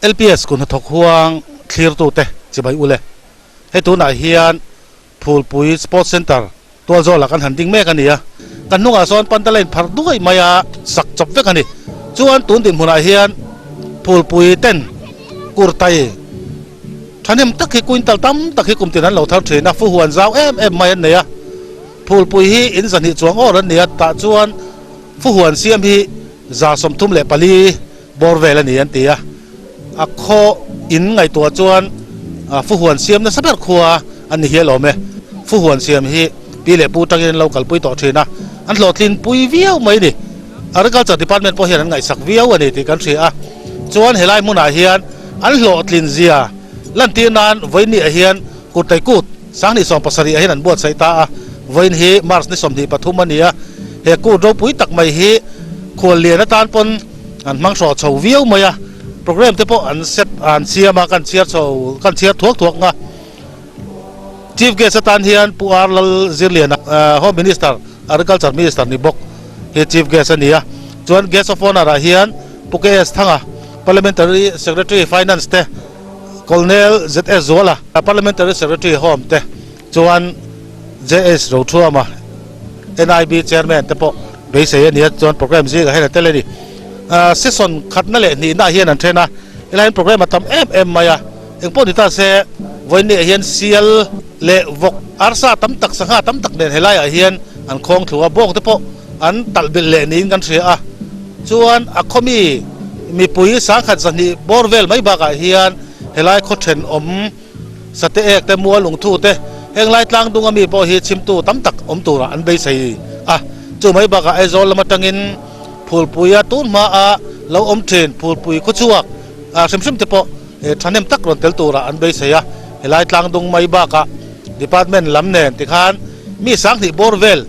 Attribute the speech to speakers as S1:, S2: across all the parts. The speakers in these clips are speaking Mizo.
S1: LPS kun hnathawk huang thlirtute chibai ule. Hei tunah hian Phulpui Sports Centre tualzawlah kan han ding mek a ni a, kan hnungah sawn pandal a inpharh duai mai a, sak chawp vek a ni. Chuan tun dinhmunah hian Phulpui ten kurtai thahnem tak hi quintal tam tak hi kum tin an lo thar thin a, fuhuan zau em em mai an nei a. Phulpui hi in zahnih chuang awr an ni a, tah chuan fuhuan siam hi 34 bawr vel a ni an ti a, a khaw in ngaihtuah chuan fuhuan siam nasa ber khua an ni hial awm e. Fuhuan siam hi pi leh pu tangin an lo kalpui tawh thin a, an hlawhtlin pui viau mai a ni. Agriculture Department pawh hian an ngaihsak viau a ni tih kan hria a, chuan helai hmunah hian an hlawhtlin zia lantir nan vawiinniah hian Kurtai Kut 2017 ah hian an buatsaih ta a, vawiin hi March ni 23 a ni a, he kut ropui tak mai hi khuallian atan pawn an hmang hrawh chho viau mai a, programme te pawh an set an siam a, kan chhiar chho kan chhiar thuak thuak nga. Chief Guest atan hian Pu R Lal Zirliana Home Minister, Agriculture Minister ni bawk hi Chief Guest a ni a, chuan Guest of Honour ah hian Pu KS Thanga, Parliamentary Secretary Finance te, Colonel ZS Zuala, Parliamentary Secretary Home te chuan JS Rothuama, NIB Chairman te pawh beisei a ni a, chuan programme zingah hian a tel a ni. Session khatna leh hnihna hian an then a, helai hian programme a tam em em mai a, engpawh ni ta se vawiinniah hian sial leh vawk arsa tam tak sangha tam tak nen helaiah hian an khawng thlu a, bawng te pawh an talh belh leh niin kan hria a. Chuan a khawmi mipui sangkhat zahnih bawr vel mai bakah hian helai khaw thenawm sate ek te mual lungthu te heng lai tlang dunga mi pawh hi chhimtu tam tak awm turah an beisei a. Chu mai bakah Aizawl lam atangin Phulpuia tun hmaa lo awm thin Phulpui khawchhuak hrim hrim te pawh thahnem tak rawn tel turah an beisei a. Helai tlang dung mai bakah department lam nen tikhan mi sanghnih bawr vel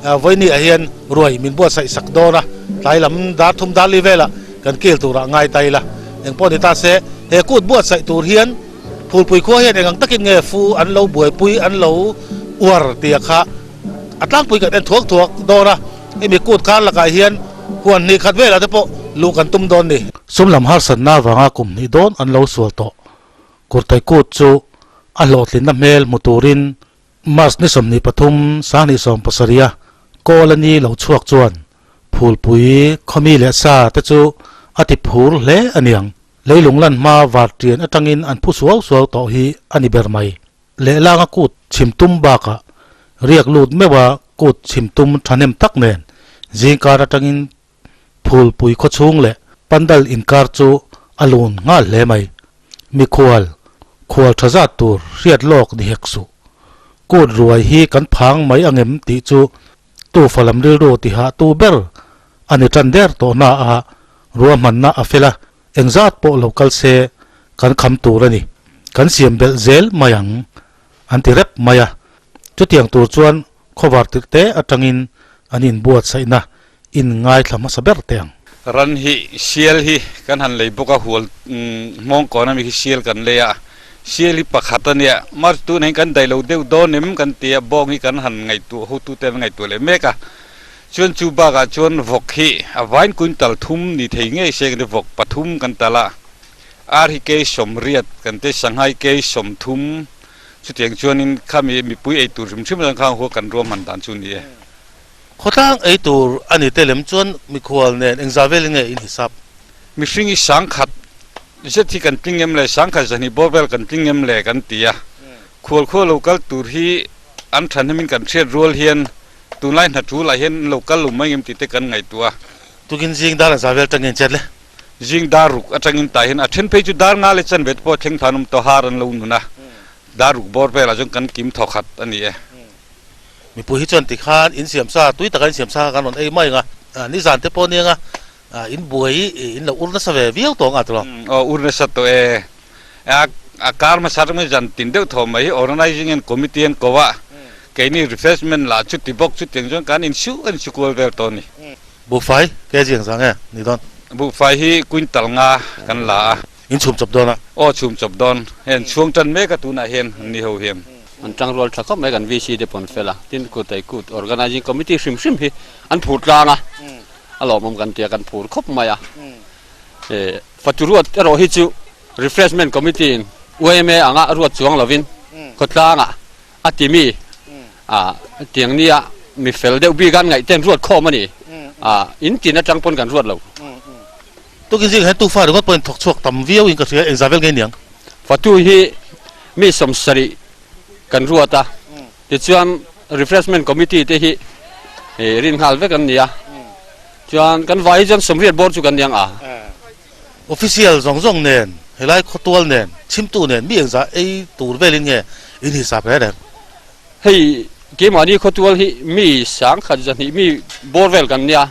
S1: Vawiini ah hian ruai min buatsaih sak dawn a, tlai lam dar thum dar li velah kan kil turah ngai ta ila. Engpawh ni ta se, he kut buatsaih tur hian Phulpui khua hian engang takin nge fu an lo buaipui an lo uar tia kha a tlangpui kan en thuak thuak dawn a, hemi kut kar lakah hian huan hnih khat velah te pawh luh kan tum dawn ni. Sum lam harsatna avanga kum hnih dawn an lo sual tawh. Kurtai kut chu a hlawhtlinna hmel hmu turin March ni 23, 2070 a kawl a ni lo chhuak chuan Phulpui khawmi leh sa te chu a ti phur hle a niang. Leilung lan hma var tian atangin an phu suau suau tawh hi a ni ber mai. Lehlanga kut chhim tum bakah riak lut meuh a kut chhim tum thahnem tak nen zingkar atangin Phulpui khawchhung leh pandal inkar chu a lun nghal hle mai. Mikhual, khual tha zat tur hriat lawk ni hek suh. Kut ruai hi kan phang mai angem tih chu tu falam rilru tihah tu ber a ni tan der tawh na a ruahmanna a fel a, engzat pawh lo kal se kan kham tur a ni. Kan siam belh zel mai ang an ti rep mai a. Chutiang tur chuan khawvar tirh te atangin an inbuatsaihna in ngaithla hmasa ber teh ang.
S2: Ran hi sial hi kan han lei bawk a, hual hmawng kawn ami khi sial kan lei a, sial hi pakhat a nia, March tunah hian kan daih lo deuh dawn em kan ti a, bawng hi kan han ngaihtuah hotute an ngaihtuah leh mek a, chuan chu bakah chuan vawk hi a vain quintal thum ni thei ngei se kan ti, vawk pathum kan talh a, ar hi kei 80 kan ti, sanghai kei 30, chutiang chuanin khami mipui ei tur hrim hrim atang khan hua kan ruahman dan chu ni e.
S1: Khawtlang ei tur a ni te lem chuan mikhual nen engzah velin nge in hisap?
S2: Mihring hi sangkhat zet hi kan tling em le, sangkhat zahnih bawr vel kan tling em le kan ti a. Khual khua lo kal tur hi an thahnemin kan hriat rual hian tunlai hna tul ah hian an lo kal lo mai ngem tih te kan ngaihtuah a.
S1: Tukin zing dar engzah vel atangin chet le?
S2: Zing dar ruk atangin tah hian a then phei chu dar nga leh chanve te pawh thleng thlan awm tawh har an lo nun a, dar ruk bawr velah chuan kan kim thawkhat a ni e.
S1: Mipui hi chuan tikhan in siam sa, tui taka in siam sa kha kan rawn ei mai ang a, nizan te pawh nia anga in buai in lo ur nasa ve viau tawh ang a tilo.
S2: Aw ur nasa tawh e. A kar hmasa atangin zan tin deuh thaw mai hi organizing and committee an ko a, keini refreshment lah chuti bawk chutiang chuan kan insu kan insu kual vel tawh a ni.
S1: Buhfai kg engzah nge ni dawn?
S2: Buhfai hi quintal nga kan la a.
S1: In chhum chawp dawn a.
S2: Aw chhum chawp dawn. Heng chhuang tan mek a tunah hian ni ho hian.
S3: An tangrual tha khawp mai kan VC te pawn fel a, tin kut ei kut organizing committee hrim hrim hi an phur tlang a, a lawmawm kan tia kan phur khawp mai a. Fatu ruat erawh hi chu. Refreshment Committee in yma anga ruat chuang lovin khawtlangah a ti mi a tiang nia mi fel deuh bik an ngaih ten ruat khawm a ni a, in tin atang pawn kan ruat lo.
S1: Tukin zingah hian tufa ringawt pawhin thawk chhuak tam viau in ka hria, engzah vel nge niang?
S3: Fatu hi mi 70 kan ruat a, tichuan Refreshment Committee te hi rin nghal vek an ni a, chuan kan vai hi chuan 80 bawr chu kan niang a.
S1: Official zawng zawng nen, helai khawtual nen, chhimtu nen mi engzah ei tur velin nge in hisap reng reng?
S3: Hei keimahni khawtual hi mi 1002 mi bawr vel kan nia,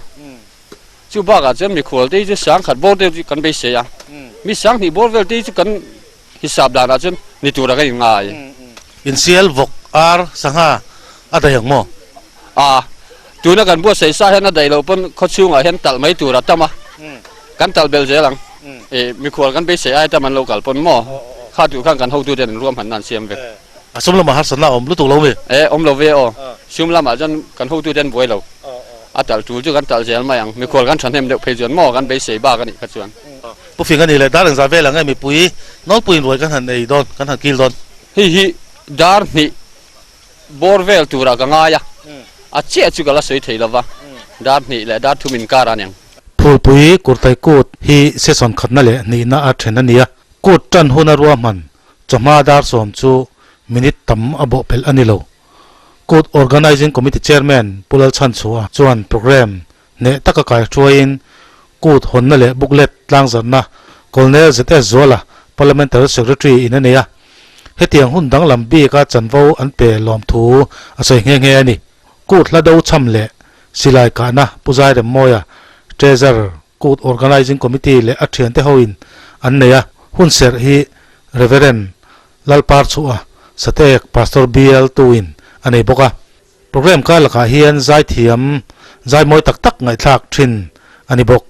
S3: chu bakah chuan mikhual te hi chu 1000 bawr deuh chu kan beisei a, mi 2000 bawr vel te hi chu kan hisap danah chuan ni tura kan inngai.
S1: Insial vawk ar sangha a daih ang maw?
S3: A, tuna kan buatsaih sa hian a daih loh pawn khawchhungah hian talh mai tur a tam a, kan talh belh zel ang. E, mikhual kan beisei ai tam an lo kal pawn maw? Kha duh khan kan hotute an ruahmanna an siam vek.
S1: A sum lamah harsatna a awm lutuk lo mi?
S3: E, awm lo ve aw. Sum lamah chuan kan hotute an buai lo. A talh tul chu kan talh zel mai ang. Mikhual kan thahnem deuh phei chuan maw kan beisei bak a nih kha chuan.
S1: Pu Fing a nih leh dar engzah vel ang nge mipui nawlpuiin ruai kan han ei dawn, kan han kil dawn?
S3: Hei hi dar hnih bawr vel turah ka ngai a, a chiah chu ka la sawi thei lova, dar hnih leh dar thum inkar a niang.
S1: Phulpui Kurtai Kut hi session khatna leh hnihna a then a ni a, kut tan huna ruahman chawhma dar 10 chu minute tam a bawhpelh a ni lo. Kut Organising Committee Chairman Pu Lalchhanchhuah chuan programme Hneh taka kaihruaiin kut hawnna leh booklet tlangzarhna Colonel ZS Zuala, Parliamentary Secretary in a nei a. Hetiang hun danglam bika chanvo an pe lawmthu a sawi nghe nghe a ni. Kut hla do chham leh silai kahna Pu Zairemmawia, Treasurer, Kut Organising Committee leh a thiante hoin an nei a. Hun serh hi Reverend Lalparchhuah Satek Pastor Bial tuin a nei bawk a. Programme kar lakah hian zaithiam zai mawi tak tak ngaihthlak thin a ni bawk.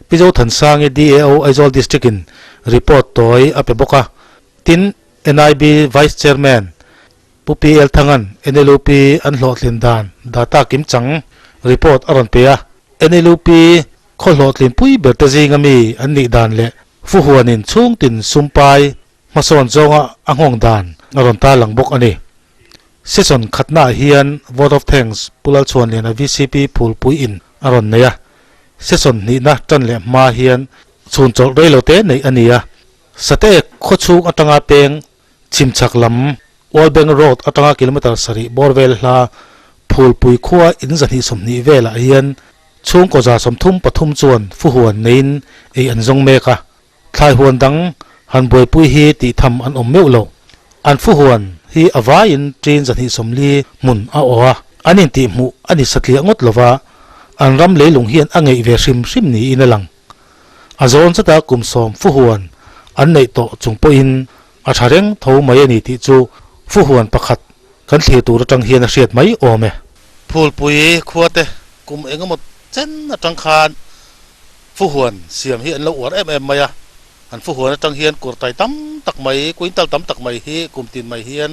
S1: Pi Zothansangi DAO Aizawl District in report tawi a pe bawk a. Tin, NIB Vice Chairman Pu PL Thangan NLUP an hlawhtlin dan data kimchang report a rawn pe a. NLUP khaw hlawhtlin pui ber te zinga mi an nih dan leh Fuhuanin chhungtin sumpai hmasawn zawnga a nghawng dan a rawn tarlang bawk a ni. Session khatnaah hian Vote of Thanks Pu Lalchhuanliana VCP Phulpui in a rawn nei a, session hnihna tan leh hma hian chhun chawlh rei lo te neih a ni a. Sateek khawchhung atanga peng chhimchhak lam Old Bank Road atanga kilometre 7 bawr vel hla Phulpui khua in 220 velah hian chhungkaw 33 chuan fuhuan neiin ei an zawng mek a. Thlai huan dang han buaipui hi tih tham an awm meuh lo. An fu huan hi a vaiin ṭin 240 hmun a awh a, an intih hmuh a ni satliah ngawt lo va, an ram leilung hian a ngeih ve hrim hrim niin a lang. A zawn zata kum 10 fu huan an neih tawh chung pawhin a ṭha reng tho mai a ni tih chu fu huan pakhat kan thlir tur aṭang hian a hriat mai awm e. Phulpui khuate kum engemaw chen aṭang khan Fuhuan siam hi an lo uar em em mai a, an fuhuan atang hian kurtai tam tak mai, quintal tam tak mai hi kum tin mai hian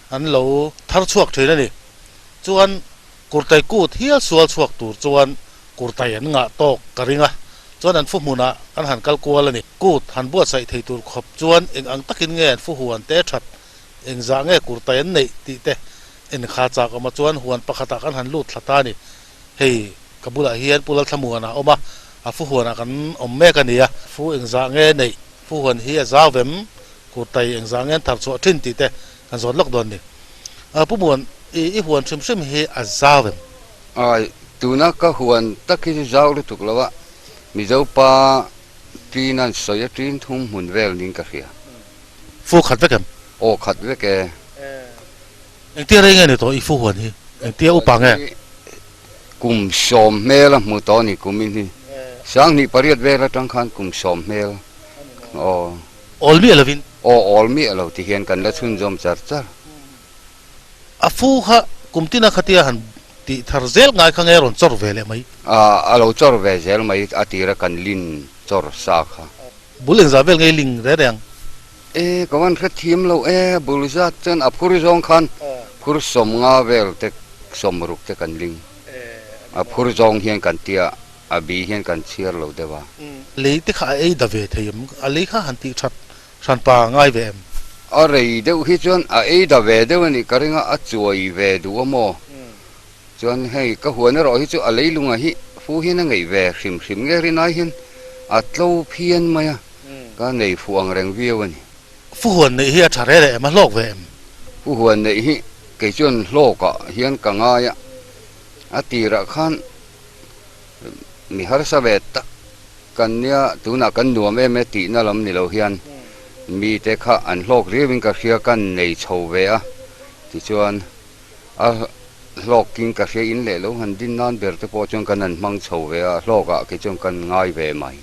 S1: an lo thar chhuak thin a ni. Chuan kurtai kut hial sual chhuak tur chuan kurtai an ngah tawk ka ring a, chuan an fuhmunah an han kal kual a ni. Kut han buatsaih thei tur khawp chuan eng ang takin nge an fuhuan te that, eng zah nge kurtai an neih tih te en kha chak awm a, chuan huan pakhatah kan han lut thla ta a ni. Hei ka bulah hian Pu Lalthlamuana a awm a, a fu huanah kan awm mek a ni a. Fu engzah nge neih? Fu huan hi a zau vem? Kurtai engzah nge an thar chhuah thin tih te kan zawt lawk dawn ni. Pu Muan, i huan hrim hrim hi a zau vem?
S4: Ai, tuna ka huan tak hi chu zau lutuk lo a, Mizo pa ṭin an sawi a ṭin thum hmun vel niin ka hria.
S1: Fu khat vek em?
S4: Aw khat vek e.
S1: Engtia rei nge ni tawh i fu huan hi? Engtia upa nge?
S4: Kum 10 hmel a hmu tawh a ni kum in hi. 2008 vel atang khan kum 10 hmel. Aw.
S1: Awl miah lovin?
S4: Aw awl miah lo ti hian kan la chhunzawm char char.
S1: A fu kha kum tina khatia han tih thar zel ngai kha nge rawn chawr ve leh mai?
S4: A lo chawr ve zel mai a tira kan lin chawr sa kha.
S1: Bul engzah vel nge ling reng reng?
S4: E, ka van hrethiam lo e, bul zat chuan a phur zawng khan phur 50 vel te 60 te kan ling. A phur zawng hian kan tia, a bi hian kan chhiar lo deuh a.
S1: Lei te kha a ei da ve thei em? A lei kha han tih that Hranpa ngai ve em?
S4: A rei deuh hi chuan a ei da ve deuh a nih ka ring a, a chuai ve duh a maw? Chuan hei ka huan erawh hi chu a leilunga hi fu hian a ngeih ve hrim hrim nge rinai hian a tlo phian mai a, ka nei fuh ang reng viau a ni.
S1: Fu huan neih hi a tha reh reh em, a hlawk ve em?
S4: Fu huan neih hi kei chuan hlawkah hian ka ngai a, a tirah khan mi harsa ve tak kan nia, tunah kan nuam em e tihna lam ni lo hian mite kha an hlawk riauin ka hria kan nei chho ve a, tichuan a hlawkin ka hria in leh lo han din nan ber te pawh chuan kan han hmang chho ve a, hlawkah kei chuan kan ngai ve mai.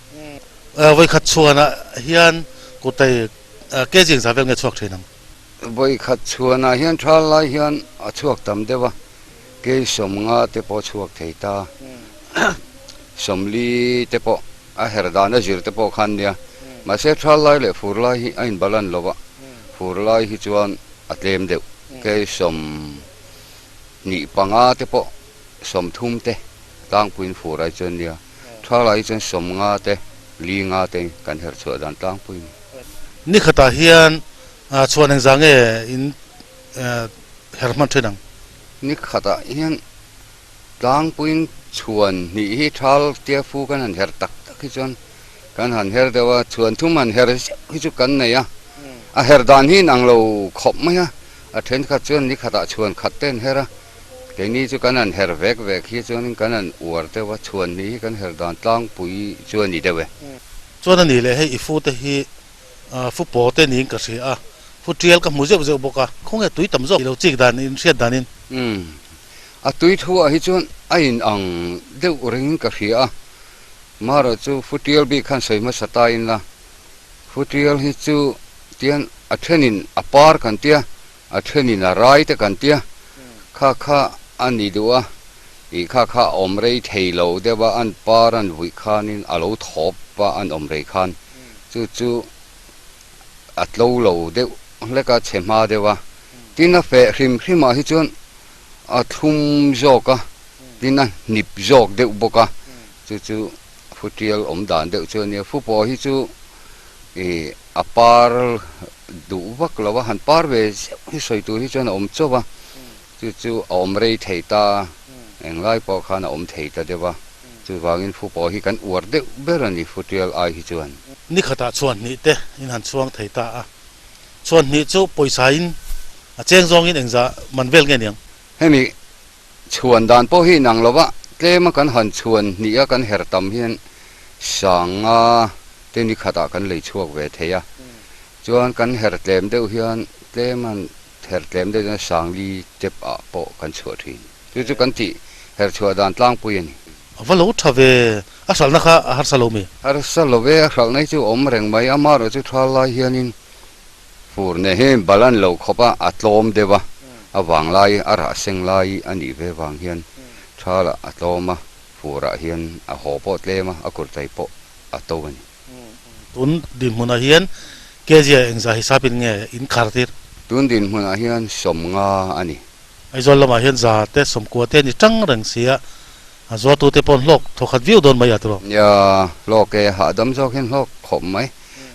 S1: Vawikhat chhuanah hian kutei kg engzah vel nge chhuak thin ang?
S4: Vawikhat chhuanah hian thal lai hian a chhuak tam deuh a, kei 50 te pawh chhuak thei ta, 40 te pawh a her dan a zir te pawh khan nia. Mahse thal lai leh fur lai hi a inbalan lo va, fur lai hi chuan a tlem deuh, kei 25 te pawh 30 te tlangpuiin fur ai chuan nia. Tha lai chuan 50 te, 4 te kan her chhuah dan tlangpui a ni.
S1: Ni khatah hian chhuan engzah nge in her hman thin ang?
S4: Ni khatah hian tlangpuiin chhuan hnih hi thal tia fu kan han her tak tak hi chuan kan han her deuh a, chhuan thum han her zeuh hi chu kan nei a. A her dan hi inang lo khawp mai a, a thenkhat chuan ni khatah chhuan khat te an her a. Keini chu kan han her vek vek hi chuanin kan han uar deuh a, chhuan ni hi kan her dan tlangpui chu a ni deuh e.
S1: Chuan a ni leh hei i fu te hi fu paw te niin ka hria a, fu tial ka hmu zeuh zeuh bawk a, khawnge tui tam zawk i lo chik dan in hriat danin?
S4: Umm, a tui thu ah hi chuan a in ang deuh rengin ka hria a, marawh chu fu tial bik khan sawi hmasa ta in la, fu tial hi chu tian a thenin a par kan tia, A thenin a rai te kan tia, kha kha a ni duh a, ih kha kha a awm rei thei lo deuh a, an par an vuih khanin a lo thawp a an awm rei khan chu chu a tlo lo deuh hlek a, chhe hma deuh a, tin a feh hrim hrim ah hi chuan a thlum zawk a, tin a hnip zawk deuh bawk a, chu chu futial awm dan deuh chu a nia, fu pawh hi chu ih a par duh vak lo a, han par ve zeuh hi sawi tur hi chuan a awm chauh a, chu chu a awm rei thei ta a, englai pawh khan a awm thei ta deuh a, chuvangin fu pawh hi kan uar deuh ber a ni fu tial ai hi chuan.
S1: Ni khatah chhuan hnih te in han chhuang thei ta a, chhuan hnih chu pawisa in a cheng zawngin engzah man vel nge niang?
S4: Hemi chhuan dan pawh hi inang lo va, tlema kan han chhuan hnih a kan her tam hian 500 te ni khatah kan lei chhuak ve thei a, chuan kan her tlem deuh hian tlem han her tlem deuh chuan 4000 tep ah pawh kan chhuah thin. Chu chu kan tih her chhuah dan tlangpui a ni.
S1: A va lo tha ve, a hralhna kha a harsa lo mi?
S4: Harsa lo ve, a hralhna hi chu a awm reng mai, amaherawh chu thal lai hianin Fur nen hian balan lo khawp a, a tlawm deuh a, a vang lai a rah seng lai a nih ve vang hian thalah a tlawm a, furah hian a haw pawh tlem a, a kurtai pawh a to a ni.
S1: Tun dinhmunah hian kg-a engzah hisapin nge in khar tir?
S4: Tun dinhmunah hian 50 a ni.
S1: Aizawl lamah hian za te 90 te a ni tang reng si a, a zuartute paw'n hlawk thawkhat viau dawn mai a tiraw?
S4: Nia, hlawk e, hahdam zawk hian hlawk khawp mai.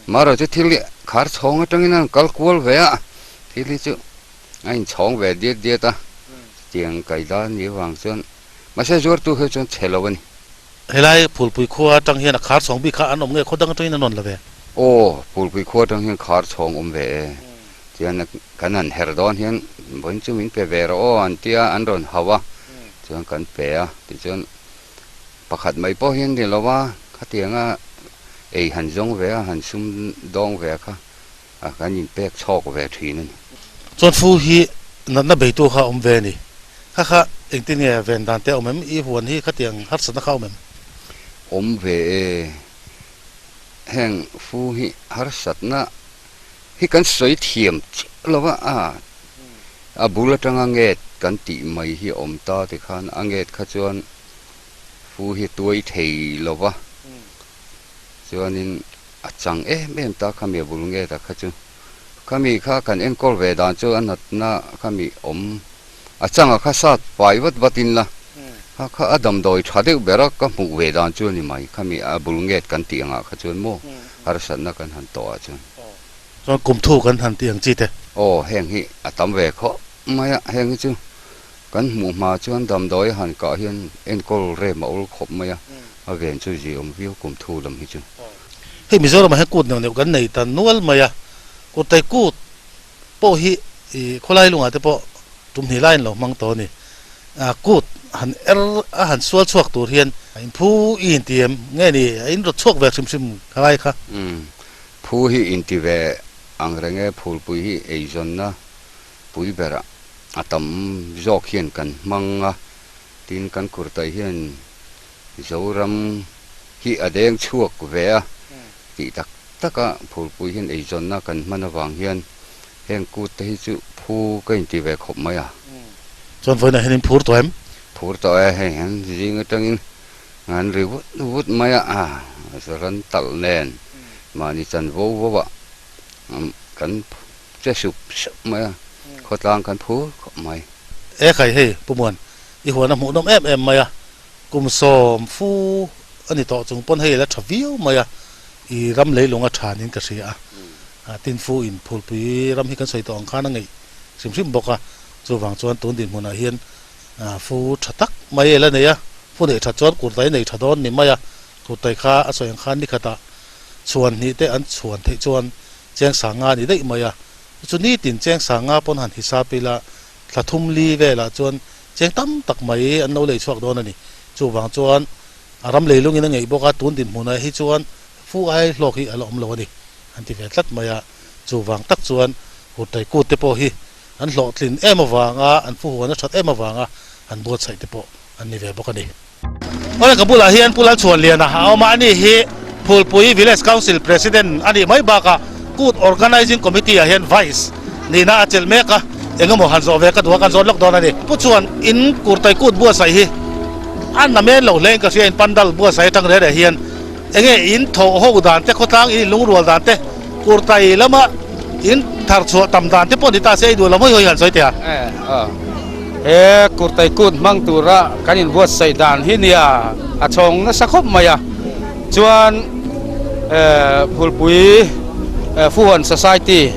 S4: Marawh chu thil hi khar chhawng atangin a rawn kal kual ve a, thil hi chu a inchhawng ve diat diat a, chutiang kaida ni avang chuan mahse zuartu hi chuan chhe lo a ni.
S1: Helai Phulpui khua atang hian a khar chhawng bik kha an awm nge khaw dang atangin an rawn la ve?
S4: Aw, Phulpui khua atang hian khar chhawng awm ve e. Chuan kan han her dawn hian vawiin chu min pe ve rawh aw an tia an rawn hauh a, chuan kan pe a, tichuan pakhat mai pawh hian ni lo a, khatianga ei han zawng ve a, han sum dawng ve kha kan inpek chhawk ve thin a ni.
S1: Chuan fu hi natna beitu kha a awm ve a ni. Kha kha engtin nge ven dan te a awm em? I huan hi khatiang harsatna kha a awm em?
S4: Awm ve e. Heng fu hi harsatna hi kan sawi thiam chiah lo va, a a bul atanga nget kan tih mai hi a awm ta tikhan a nget kha chuan fu hi tuai thei lo va, chuanin a chang em em ta khami a bul nget a kha chu. Khami kha kan enkawl ve dan chu a natna khami awm a changa kha sat fai vat vat in la, kha kha a damdawi tha deuh ber a ka hmuh ve dan chu a ni mai, khami a bul nget kan tih angah kha chuan maw harsatna kan han tawh ah chuan.
S1: Chuan kum thu kan han tih ang chi te.
S4: Aw heng hi a tam ve khawp mai a, heng hi chu kan hmuh hma chuan damdawi a han kah hian enkawl rem a awl khawp mai a, a ven chu zia awm viau kum thu lam hi chu.
S1: Hei Mizoramah hian kut neuh neuh kan nei ta nual mai a, kurtai kut pawh hi ih khawlai lungah te pawh tum hnih laiin lo hmang tawh a ni. Kut han er a han sual chhuak tur hian in phu i inti em nge ni a in rawt chhuak ve hrim hrim khalai kha.
S4: Umm phu hi inti ve ang reng e phulpui hi eizawnna pui berah a tam zawk hian kan hmang a, tin kan kurtai hian Zoram hi a deng chhuak ve a tih tak tak a, phulpui hian eizawnna kan hman avang hian heng kut te hi chu phu ka inti ve khawp mai a.
S1: Chuan vawiinah hian in phur tawh em?
S4: Phur tawh e, hei hian zing atangin an ri vut vut mai a, ran talh nen mahni chan vo vo ah kan che sup sup mai a, khawtlang kan phur khawp mai.
S1: E khai hei Pu Muan, i huan a hmuhnawm em em mai a, Kum 10 fu a ni tawh chung pawn hei la tha viau mai a, i ram leilung a tha niin ka hria a, tin fu in phulpui ram hi kan sawi tawh ang khan a ngeih hrim hrim bawk a, chuvang chuan tun dinhmunah hian fu tha tak mai la nei a, fu neih that chuan kurtai nei tha dawn ni mai a, kurtai kha a sawi ang khan nikhatah chhuan hnih te an chhuan theih chuan cheng sanga ni daih mai a, chu nitin cheng sanga pawn han hisap ila thla thum li velah chuan Cheng tam tak mai an lo lei chhuak dawn a ni. Chuvang chuan a ram leilungin a ngeih bawk a, tun dinhmunah hi chuan fu ai hlawk hi a la awm lo a ni an ti ve tlat mai a. Chuvang tak chuan Hurtai kut te pawh hi an hlawhtlin em avanga an fu huan a that em avanga an buatsaih te pawh an ni ve bawk a ni. Awle ka bulah hian Pu Lalchhuanliana a awm a, ani hi Phulpui Village Council President a nih mai bakah Kut Organising Committee ah hian Vice nihna a chelh mek a, engemaw han zawh ve ka duh a, kan zawt lawk dawn a ni. Pu chuan in Kurtai Kut buatsaih hi a na men lo hle in ka hria, in pandal buatsaih atang reh reh hian enge in thawh ho dan te, khawtlang in inlungrual dan te, Kurtai lama in thar chhuah tam dan te pawh ni ta se ei duh lo hawi hawi han sawi teh a.
S5: He Kurtai Kut hmang tura kan inbuatsaih dan hi nia a chhawng nasa khawp mai a, chuan Phulpui Fuhuan Society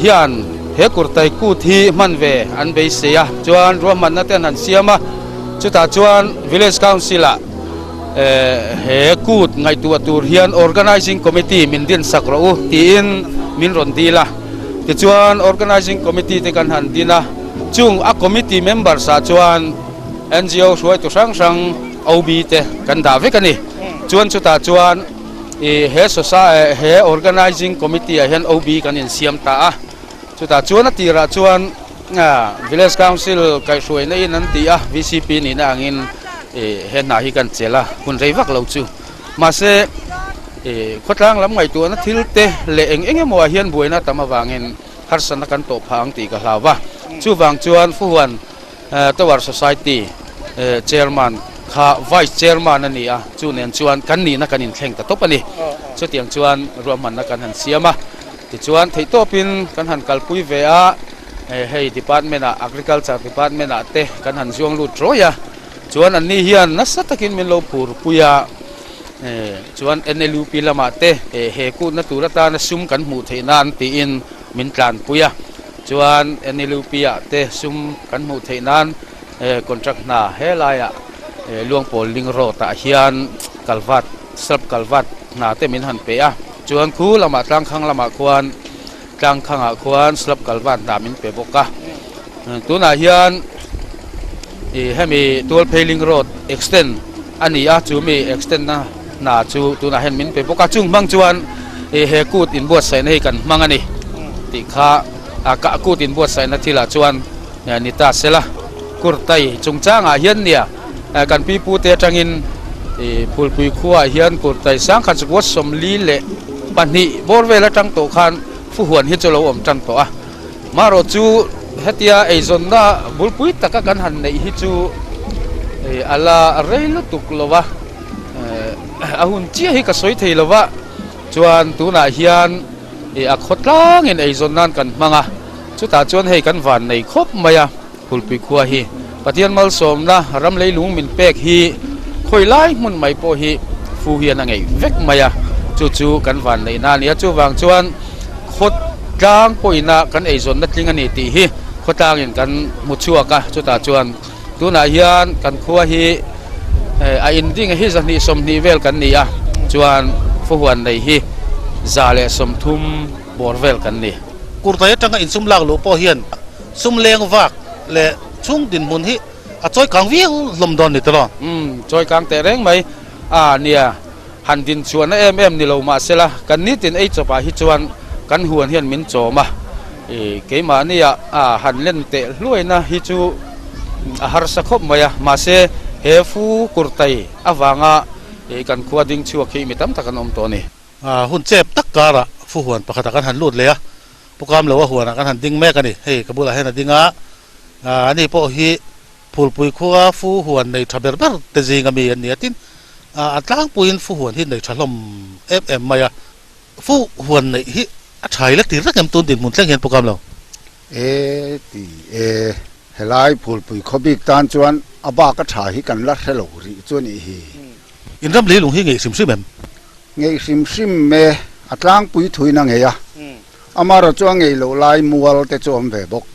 S5: hian he Kurtai Kut hi hman ve an beisei a, chuan ruahmanna te an han siam a, chutah chuan Village Council ah he kut ngaihtuah tur hian Organising Committee min dinsak rawh u tiin min rawn dil a, tichuan Organising Committee te kan han din a, chung a committee members ah chuan NGO hruaitu hrang hrang OB te kan dah vek a ni. Chuan chutah chuan ih he he Organising Committee ah hian OB kan insiam ta a, chutah chuan a tirah chuan Village Council kaihhruaina in an ti a, VCP nihna angin he hna hi kan chelh a, hun rei vak lo chu. Mahse, khawtlang lam ngaihtuahna thil te leh eng eng emaw ah hian buaina tam avangin harsatna kan tawh phah ang tih ka hlau va. Chuvang chuan Fuhuan Tower Society Chairman kha Vice Chairman a ni a, chu nen chuan kan nihna kan inthleng ta tawp a ni. Chutiang chuan ruahmanna kan han siam a. Tichuan theihtawpin kan han kalpui ve a, hei department ah agriculture department ah te kan han zuang lut rawih a, chuan anni hian nasa takin min lo phur pui a, chuan NLUP lamah te he kutna tur atana sum kan hmuh theih nan tiin min tlanpui a, chuan NLUP ah te sum kan hmuh theih nan contract hna helaiah Luangpawl Ling Road ah hian kalvat self kalvat hna te min han pe a. Chuan khu lamah tlangkhang lamah khuan tlangkhangah khuan slab kalvat hna min pe bawk a. Tunah hian ih hemi tual pheiling road extend a ni a, chu mi extend na hna chu tunah hian min pe bawk a. Chung hmang chuan ih he kut inbuatsaihna hi kan hmang a ni tih kha a kut inbuatsaihna thilah chuan ni ta sela. Kurtai chungchangah hian nia kan pi pute atangin ih Phulpui khuaah hian Kurtai sangkhat zakua 42 bawr vel atang tawh khan Fuhuan hi chu lo awm tan tawh a. Marawh chu hetia eizawnna bulpui taka kan han neih hi chu ih a la rei lutuk lo va, a hun chiah hi ka sawi thei lo va, chuan tunah hian ih a khawtlangin eizawn nan kan hmang a. Chutah chuan hei kan van nei khawp mai a, Phulpui khua hi Pathian malsawmna ram leilung min pek hi khawi lai hmun mai pawh hi fu hian a ngeih vek mai a, chu chu kan van neihna a ni a. Chuvang chuan Khaw tlang pawhina kan eizawnna tling a ni tih hi khawtlangin kan hmu chhuak a, chutah chuan tunah hian kan khua hi a inding hi 220 vel kan ni a, chuan Fuhuan nei hi 130 bawr vel kan ni.
S1: Kurtai atanga insum lak luh pawh hian sum leng vak leh chhung dinhmun hi a chawi kang viau hlawm dawn ni tawh.
S5: Umm, chawi kang teh reng mai a nia. Han din chhuahna em em ni lo mahsela kan nitin ei chawpah hi chuan kan huan hian min chawm a, ih keimahnia a han len teh hluaina hi chu a harsa khawp mai a, mahse he fu kurtai avanga ih kan khua ding chhuak hi mi tam tak an awm tawh a ni.
S1: Hun chep tak karah fu huan pakhatah kan han lut leh a, Pu Kamloa huanah kan han ding mek a ni. Hei ka bulah hian a ding a, ani pawh hi Phulpui khua fu huan nei tha ber ber te zing ami an ni a, tin a tlangpuiin fu huan hi nei tha hlawm em em mai a, fu huan neih hi a tha ila tir reng em tun dinhmun thleng hian pukam lo.
S6: E ti e, helai Phulpui khaw bik tan chuan a bak a tha hi kan la hre lo rih chu a nih hi.
S1: In ram leilung hi ngeih hrim hrim em?
S6: Ngeih hrim hrim e, a tlangpui thuin a ngei a, amaherawhchu a ngeih loh lai mual te chu a awm ve bawk.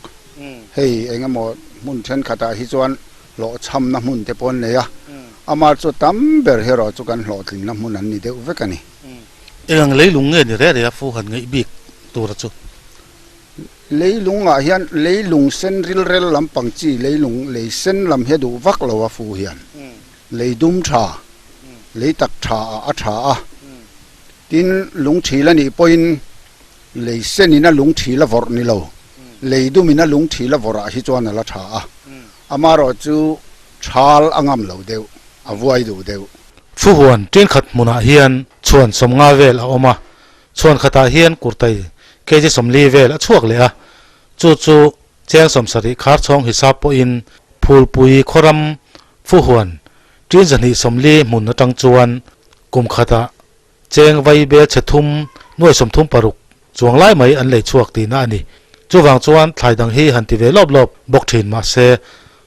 S6: Hei eng emaw hmun thenkhatah hi chuan hlawhchhamna hmun te pawh an nei a, amah chu tam ber hi erawh chu kan hlawhtlinna hmun an ni deuh vek a ni.
S1: Eng ang leilung nge ni reh reh a fu han ngeih bik tura chu?
S6: Leilungah hian leilung sen rilrel lampang chi leilung lei sen lam hi a duh vak lo a fu hian lei dum tha, lei tak tha ah a tha a, tin lungthil a nih pawhin Lei senin a lung thil a vawrh ni lo, lei dumin a lung thil a vawrh ah hi chuan a la tha a, amaherawh chu thal a ngam lo deuh, a vuai duh deuh.
S1: Fuhuan thenkhat hmunah hian chhuan 50 vel a awm a, chhuan khatah hian kurtai kg 40 vel a chhuak leh a, chu chu cheng 70 khar chhawng hisap pawhin Phulpui khawram Fuhuan tin 240 hmun atang chuan kum khatah Cheng vai bel chhe thum nuai 36 chuang lai mai an lei chhuak tihna a ni. Chuvang chuan thlai dang hi han ti ve lawp lawp bawk thin mahse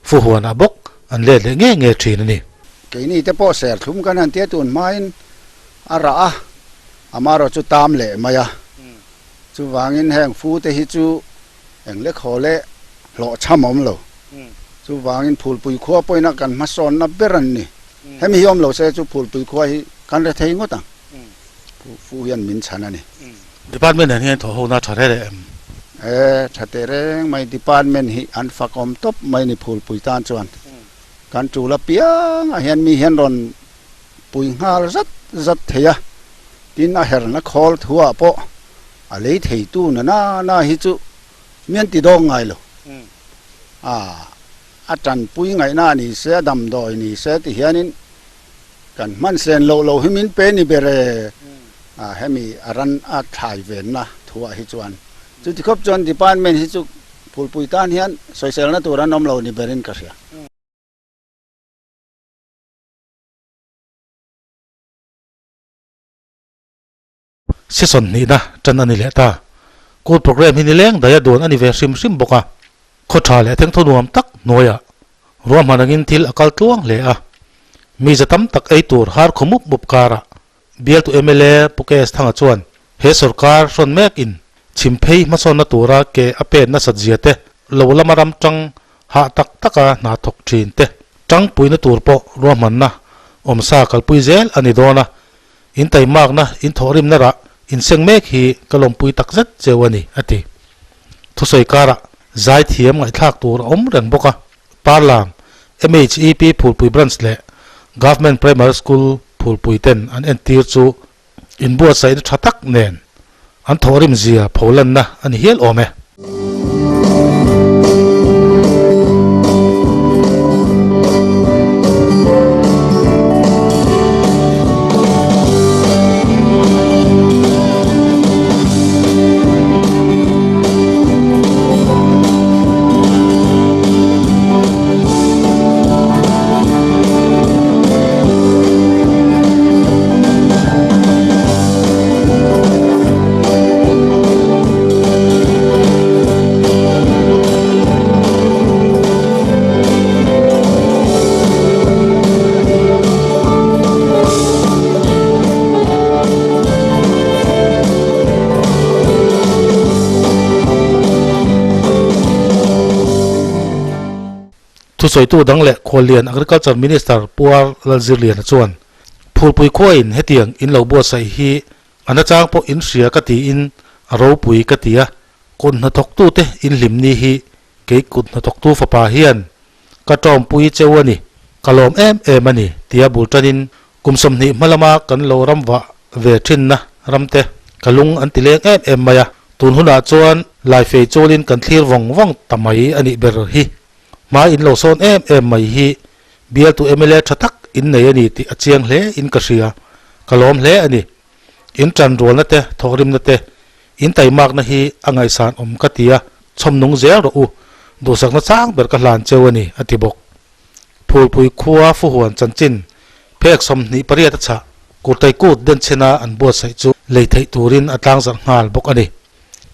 S1: fuhuan ah bawk an let leh nge nge thin a ni.
S6: Keini te pawh ser thlum kan han tia tun hmain a rah a, amaherawh chu tam leh mai a. Chuvangin heng fu te hi chu eng lek haw leh hlawhchham awm lo. Chuvangin Phulpui khua pawhin a kan hmasawnna ber an ni. Hemi hi awm lo se chu Phulpui khua hi kan re thei ngawt ang. Fu hian min chhan a ni.
S1: Department nen hian thawh hona tha reh reh em?
S6: E, tha teh reng mai. Department hi an fak awm tawp mai ni Phulpui tan chuan. Kan tul apiangah hian mi hian rawn pui nghal zat zat thei a. Tin a herna khawl thuah pawh a lei theitu na na na hi chu mi an ti dawng ngai lo. A. A tanpui ngaihna ni se, a damdawi ni se ti hianin kan hman sen loh lo hi min pe ni ber e. A hemi a ran a thlai venna thuah hi chuan chuti khawp chuan department hi chu phulpui tan hian sawiselna tur an awm lo ni berin ka hria.
S1: Session hnihna tan a ni leh ta. Court programme hi nileng daia duan a ni ve hrim hrim bawk a. Khaw tha leh thengthaw nuam tak hnuaiah ruahman angin thil a kal tluang hle a. Mi za tam tak ei tur har khaw mup mup karah bialtu mla Pu KS Thanga chuan he sorkar hrawn mek in chhim phei hmasawnna tura ke a pen nasat zia te, lo lama ram tang hah tak taka hna thawk thin te tangpuina tur pawh ruahmanna awmsa kalpui zel a ni dawn a. In taimakna, in thawhrimna rah inseng mek hi ka lawmpui tak zet cheu a ni, a ti. Thusawi karah zaithiam ngaihthlak tur a awm reng bawk a. Parlam, MHEP Phulpui Branch leh Government Primary School Phulpui ten an entir chu inbuatsaihna tha tak nen an thawhrim zia pholanna a ni hial awm e. Thusawitu dang leh Khuallian Agriculture Minister Pu R Lalzirliana chuan, Phulpui khuain hetiang in lo buatsaih hi a nachang pawh in hria ka tiin a ropui ka ti a, kut hnathawktute in hlim ni hi kei kut hnathawktu fapa hian ka tawmpui cheu a ni, ka lawm em em a ni tia bul tanin kum 20 hma lama kan lo ram vah ve thinna ramte ka lung an ti leng em em mai a, tun hunah chuan laifei chawlin kan thlir vawng vawng ta mai a nih ber hi. Hma in lo sawn em em mai hi bialtu mla tha tak in nei a ni tih a chiang hle in ka hria, ka lawm hle a ni. In tan rualna te, thawhrimna te, in taimakna hi a ngaihsan awm ka ti a, chhawm nung zel rawh u, duhsakna chang ber ka hlan cheu a ni, a ti bawk. Phulpui khua Fuhuan chanchin phek 28 a chhah Kurtai Kut denchhena an buatsaih chu lei theih turin a tlangzarh nghal bawk a ni.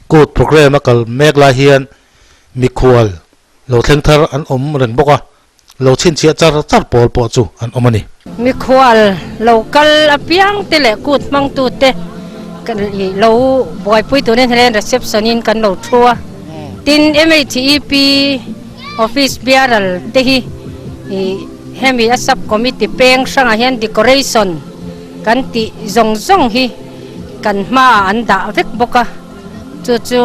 S1: Kut programme a kal mek lai hian mikhual lo thleng thar an awm reng bawk a, lo chhinchhiah char char pawl pawh chu an awm a ni.
S7: Mikhual lo kal apiang te leh kut hmangtu te lo buaipui turin helen reception in kan lo thu a, tin MHEP office biaral te hi hemi a sub committee peng hrangah hian decoration kan tih zawng zawng hi kan hmaah an dah vek bawk a, chu chu.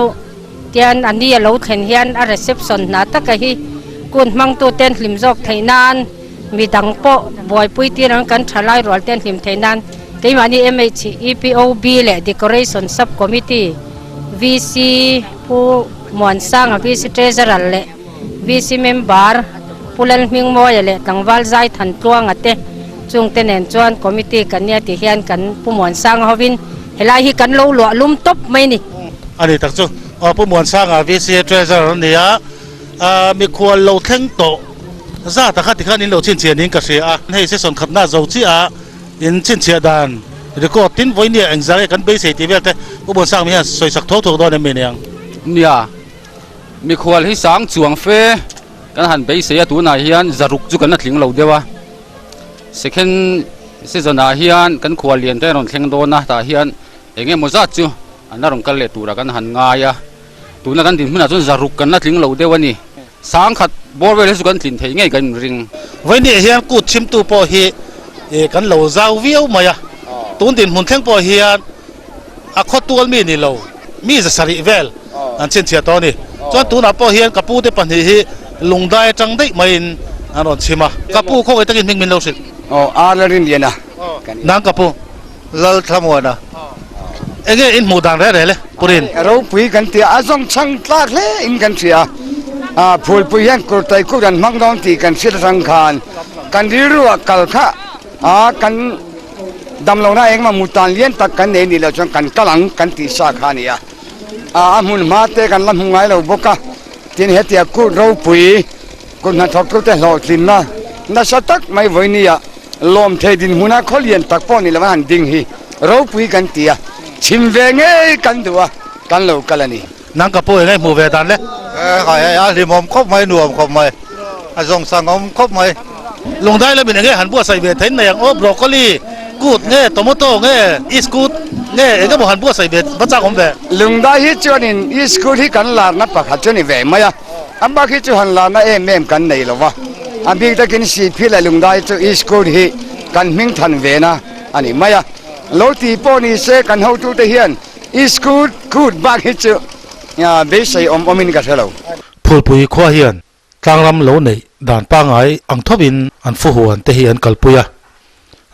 S7: Tian a ni a lo thlen hian a reception hna taka hi kun hmangtu ten hlim zawk theih nan mi dang pawh buaipui tir ang kan tha lai rual ten hlim theih nan keimahni MHEPOB leh Decoration Sub Committee VC Pu Muansanga VC Treasurer leh VC Member Pu Lalhmingmawia leh Tlangval Zai Thantluanga te chungte nen chuan Committee kan nia tih hian kan Pu Muansanga hovin helai hi kan lo luah lum tawp mai ni.
S1: A ni tak chu aw Pu Muansanga VCA Treasurer a ni a, mikhual lo thleng tawh zat a kha tikhan in lo chhinchhiah niin ka hria a, hei session khatna zo chiah a in chhinchhiah dan record tin vawinia engzah nge kan beisei tih vel te Pu Muansanga mi hian sawisak tho tho dawn em mi niang?
S5: Nia, mikhual hi sang chuang fe kan han beisei a tunah hian zaruk chu kan la tling lo deuh a, second season ah hian kan khual lian te rawn thleng dawn a tah hian Eng emaw zat chu an la rawn kal leh turah kan han ngai a, tuna kan dinhmunah chuan zaruk kan la tling lo deuh a ni. Sangkhat bawr vel hi chu kan tlin thei ngei kan inring.
S1: Vawiin hian kut chhimtu pawh hi kan lo zau viau mai a, tun dinhmun thleng pawh hian a khawtual mi ni lo, mi za sarih vel an chhinchhiah tawh a ni. Chuan tunah pawh hian ka pute pahnih hi lungdai atang daih maiin an rawn chhim a, ka pu khawngaih takin hming min lo hrilh.
S4: Aw, ar la rin lian a.
S1: Nang ka pu. Lal Thlamuana, Enge in hmuh dan reh reh le, Purin?
S4: Ropui kan ti a, a zawng chhang tlak hle in kan hria a, Phulpui hian kurtai kut an hmang dawn tih kan hriat atang khan kan rilru ah kal kha a, kan damlohna engmah mutan lian tak kan nei nih loh chuan kan kal ang kan tih sa kha a ni a, a hmun hma te kan la hmu ngai lo bawk a, tin hetia kut ropui kut hnathawktute hlawhtlinna nasa tak mai vawinia Lawm thei dinhmuna khaw lian tak pawh ni lova han ding hi ropui kan ti a, chhim ve ngei kan duh a, kan lo kal a ni.
S1: Nang ka pu eng hmuh ve dan le?
S8: Hai hai, a hlimawm khawp mai, nuam khawp mai, a zawngsang awm khawp mai.
S1: Lungdai lamin enge han buatsaih ve thein nei ang aw, broccoli kut nge, tomato nge, iskut nge eng emaw han buatsaih ve va chak awm ve.
S4: Lungdai hi chuanin iskut hi kan larna pakhat chu ni ve mai a. A bak hi chu han lana em em kan nei lo va, a bik takin Sihphir leh Lungdai chu Iskut hi kan hming than ve na a ni mai a. Lo ti pawh ni se kan hotute hian Iskut kut bak hi chu beisei awm awmin ka hre lo.
S1: Phulpui khua hian tlangram lo neih dan pangngai ang thawin an fuhuan te hi an kalpui a,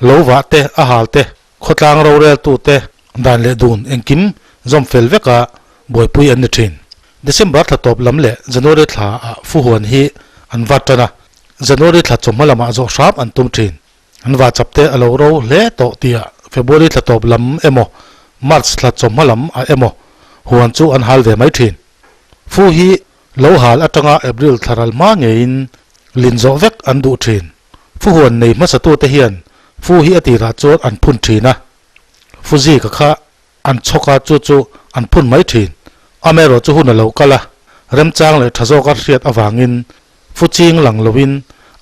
S1: lo vah te, a hal te, Khawtlang roreltute dan leh dun engkim zawm fel veka buaipui an ni thin. December thla tawp lam leh January thla ah fuhuan hi an vat tan a, January thla chawhma lamah zawh hram an tum thin. An vah chap te a lo ro hle tawh tihah February thla tawp lam emaw March thla chawhma lam ah emaw huan chu an hal ve mai thin. Fu hi lo hal atanga April thla ral hma ngeiin lin zawh vek an duh thin. Fuhuan nei hmasatute hian fu hi a tirah chuan an phun thin a, fu zika kha an chhawk a, chu chu an phun mai thin. Amaherawh chu hun a lo kal a, remchang leh tha zawka hriat avangin fu ching lang loin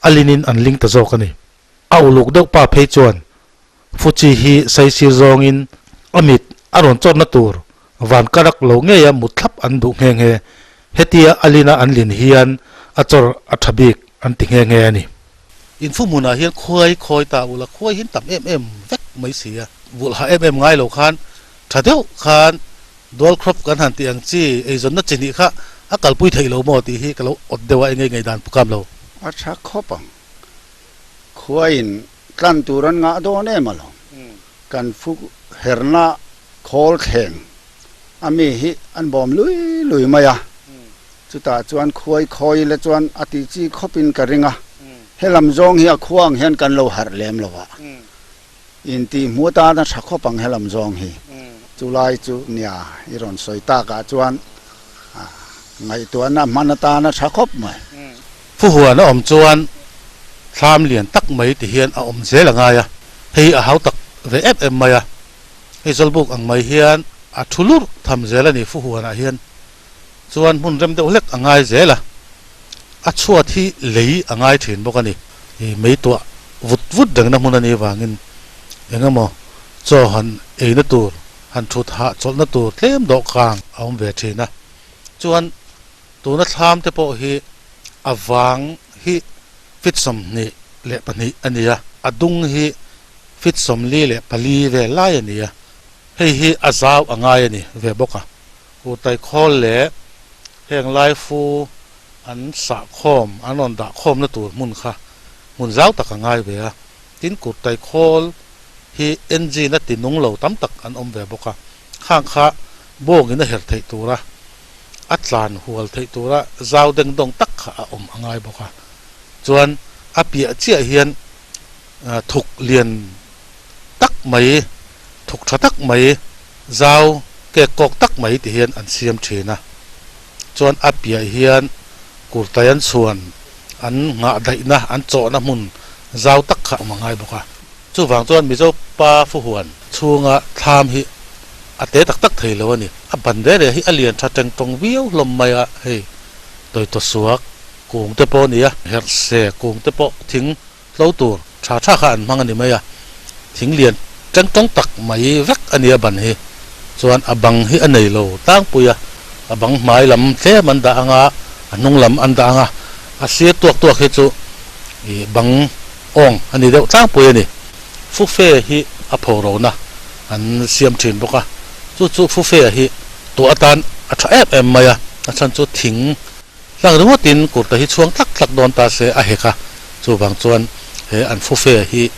S1: a linin an ling ta zawk a ni. A uluk deuh pa phei chuan fu chi hi saisir zawngin a mit a rawn chawrhna tur van karak lo ngeia mut thlap an duh nghe nghe. Hetia a lina an lin hian a chawr a tha bik. an ti nghe nghe a ni. Infu hmunah hian khuai khawi ta ula khuai hi an tam em em vek mai si a, vulh hah em em ngai lo khan tha deuh khan dual crop kan han tih ang chi eizawnna chi hnih kha a kalpui theih lo maw tih hi ka lo awt deuh a, eng ngei ngei dan pukam lo.
S6: A tha khawp ang. Khuaiin tlan tur an ngah dawn em alawm. Kan fu herna khawl thleng a mi hi an bawm lui lui mai a, chutah chuan khuai khawi la chuan a tih chi khawpin ka ring a, helam zawng hi a khua ang hian kan lo harh lem lo a, intih hmu atan a tha khawp ang helam zawng hi, chulai chu nia i rawn sawi takah chuan ngaihtuahna hman atan a tha khawp mai.
S1: Fuhuan a awm chuan thlam lian tak mai ti hian a awm zel a ngai a, hei a hau tak ve em em mai a. Hei Zawlbuk ang mai hian a thu lurh tham zel a ni Fuhuanah hian chuan hmun rem deuh hlek a ngai zel a, a chhuat hi lei a ngai thin bawk a ni. I mei tuah vut vut rengna hmun a nih vangin eng emaw chaw han eina tur, han thut hah chawlhna tur tlem dawhkang a awm ve thin a. Chuan tuna thlam te pawh hi a vang hi feet 22 a ni a, a dung hi Feet 44 vel lai a ni a, hei hi a zau a ngai a ni ve bawk a. Kurtai khawl leh heng lai fu an sah khawm, an rawn dah khawmna tur hmun kha hmun zau tak a ngai ve a. Tin, kurtai khawl hi engine a ti nung lo tam tak an awm ve bawk a, khang kha bawngin a her theih tura a tlan hual theih tura zau deng dawng tak kha a awm a ngai bawk a. Chuan a piah chiah hian thuk lian tak mai, thuk tha tak mai, zau kek kawk tak mai ti hian an siam thin a. Chuan a piah hian kurtai an chhuan, an nghah daihna, an chawhna hmun zau tak kha a awm a ngai bawk a. Chuvang chuan Mizo pa fuhuan chhunga thlam hi a te tak tak thei lo a ni. A ban reh reh hi a lian tha teng tawng viau hlawm mai a, hei tawitaw suak kung te pawh a ni a, herhse kung te pawh thing Tlo tur tha tha kha an hmang a ni mai a, thing lian teng tawng tak mai vek a nia ban hi. Chuan a bang hi a nei lo tlangpui a, a bang hmai lam tlem an dah ang a, a hnung lam an dah ang a, a sir tuak tuak hi chu ih bang awng a ni deuh tlangpui a ni. Fufe hi a pho rona an siam thin bawk a, chu chu fufe hi tuah atan a tha em em mai a, a chhan chu thing Hlak ringawtin kurta hi chhuang tlak tlak dawn ta se a hek a, chuvang chuan he an fufe hi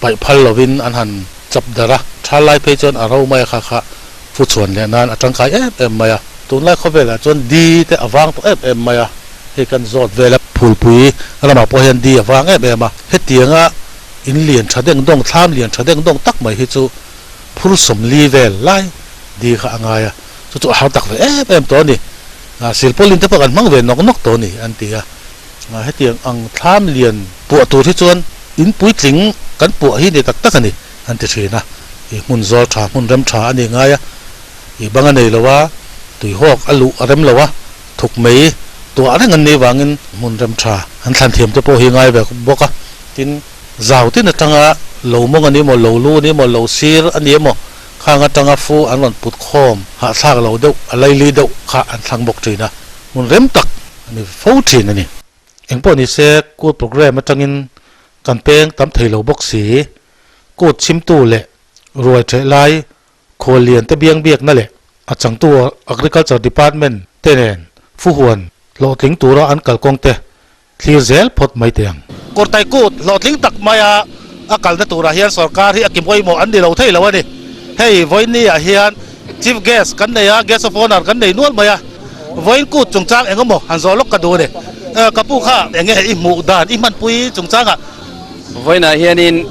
S1: paih phal lovin an han chap darh a, tha lai phei chuan a ro mai a kha kha fu chhuan leh nan a tangkai em em mai a. Tunlai khawvelah chuan di te a vang tawh em em mai a, hei kan zawt vela phulpui ramah pawh hian di a vang em em a, hetianga in lian tha deng dawng, thlam lian tha deng dawng tak mai hi chu phur 40 vel lai di kha a ngai a. Chu chu a har tak ve em em tawh a ni. Silpawlin te pawh kan hmang ve nawk nawk tawh a ni an ti a. Hetiang ang thlam lian puah tur hi chuan in puitling kan puah hi ni tak tak a ni an ti thin a. I hmun zawl tha, hmun rem tha a ni ngai a. I bang a nei lo a, tuihawk a luh a rem lo a, thuk mai tuah reng an nih vangin hmun rem tha an thlan thiam te pawh hi ngai ve bawk a. Tin, zau tin atanga lo mawng a ni maw, lo lu a ni maw, lo sir a ni emaw, Khang atanga fu an rawn put khawm hahthlak lo deuh, a laili deuh kha an thlang bawk thin a, hmun rem tak a ni fo thin a ni. Engpawh ni se, Kut programme atangin kan peng tam thei lo bawk si. Kut chhimtu leh ruai theh lai khual lian te biang biakna leh a changtu Agriculture Department te nen fuhuan hlawhtling tura an kalkawng te Thlir zel phawt mai teh ang. Kurtai kut hlawhtling tak maia a kalna turah hian sorkar hi a ki pawimawh an ni lo thei lo a ni. Hei vawiin ah hian Chief Guest kan nei a, Guest of Honour kan nei nual mai a. Vawiin kut chungchang eng emaw han zawh lawk ka duh a ni. Ka pu kha eng nge i hmuh dan i hmanpui chungchangah?
S5: Vawiinah hianin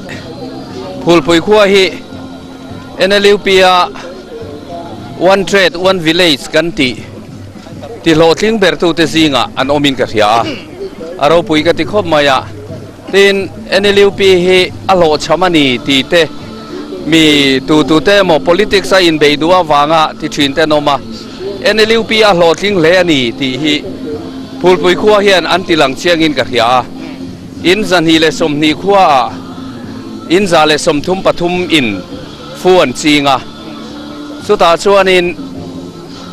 S5: Phulpui khua hi NLUP-a One Trade One Village kan tih ti hlawhtling bertute zingah an awmin ka hria a, a ropui ka ti khawp mai a. Tin, NLUP hi a hlawhchham a ni tih te, mi tu tute emaw politics a inbeih duh avanga ti thin te an awm a, NLUP a hlawhtling hle a ni tih hi Phulpui khua hian an ti lang chiangin ka hria a. In 220 khuaah in 133 in fu an ching a, chutah chuanin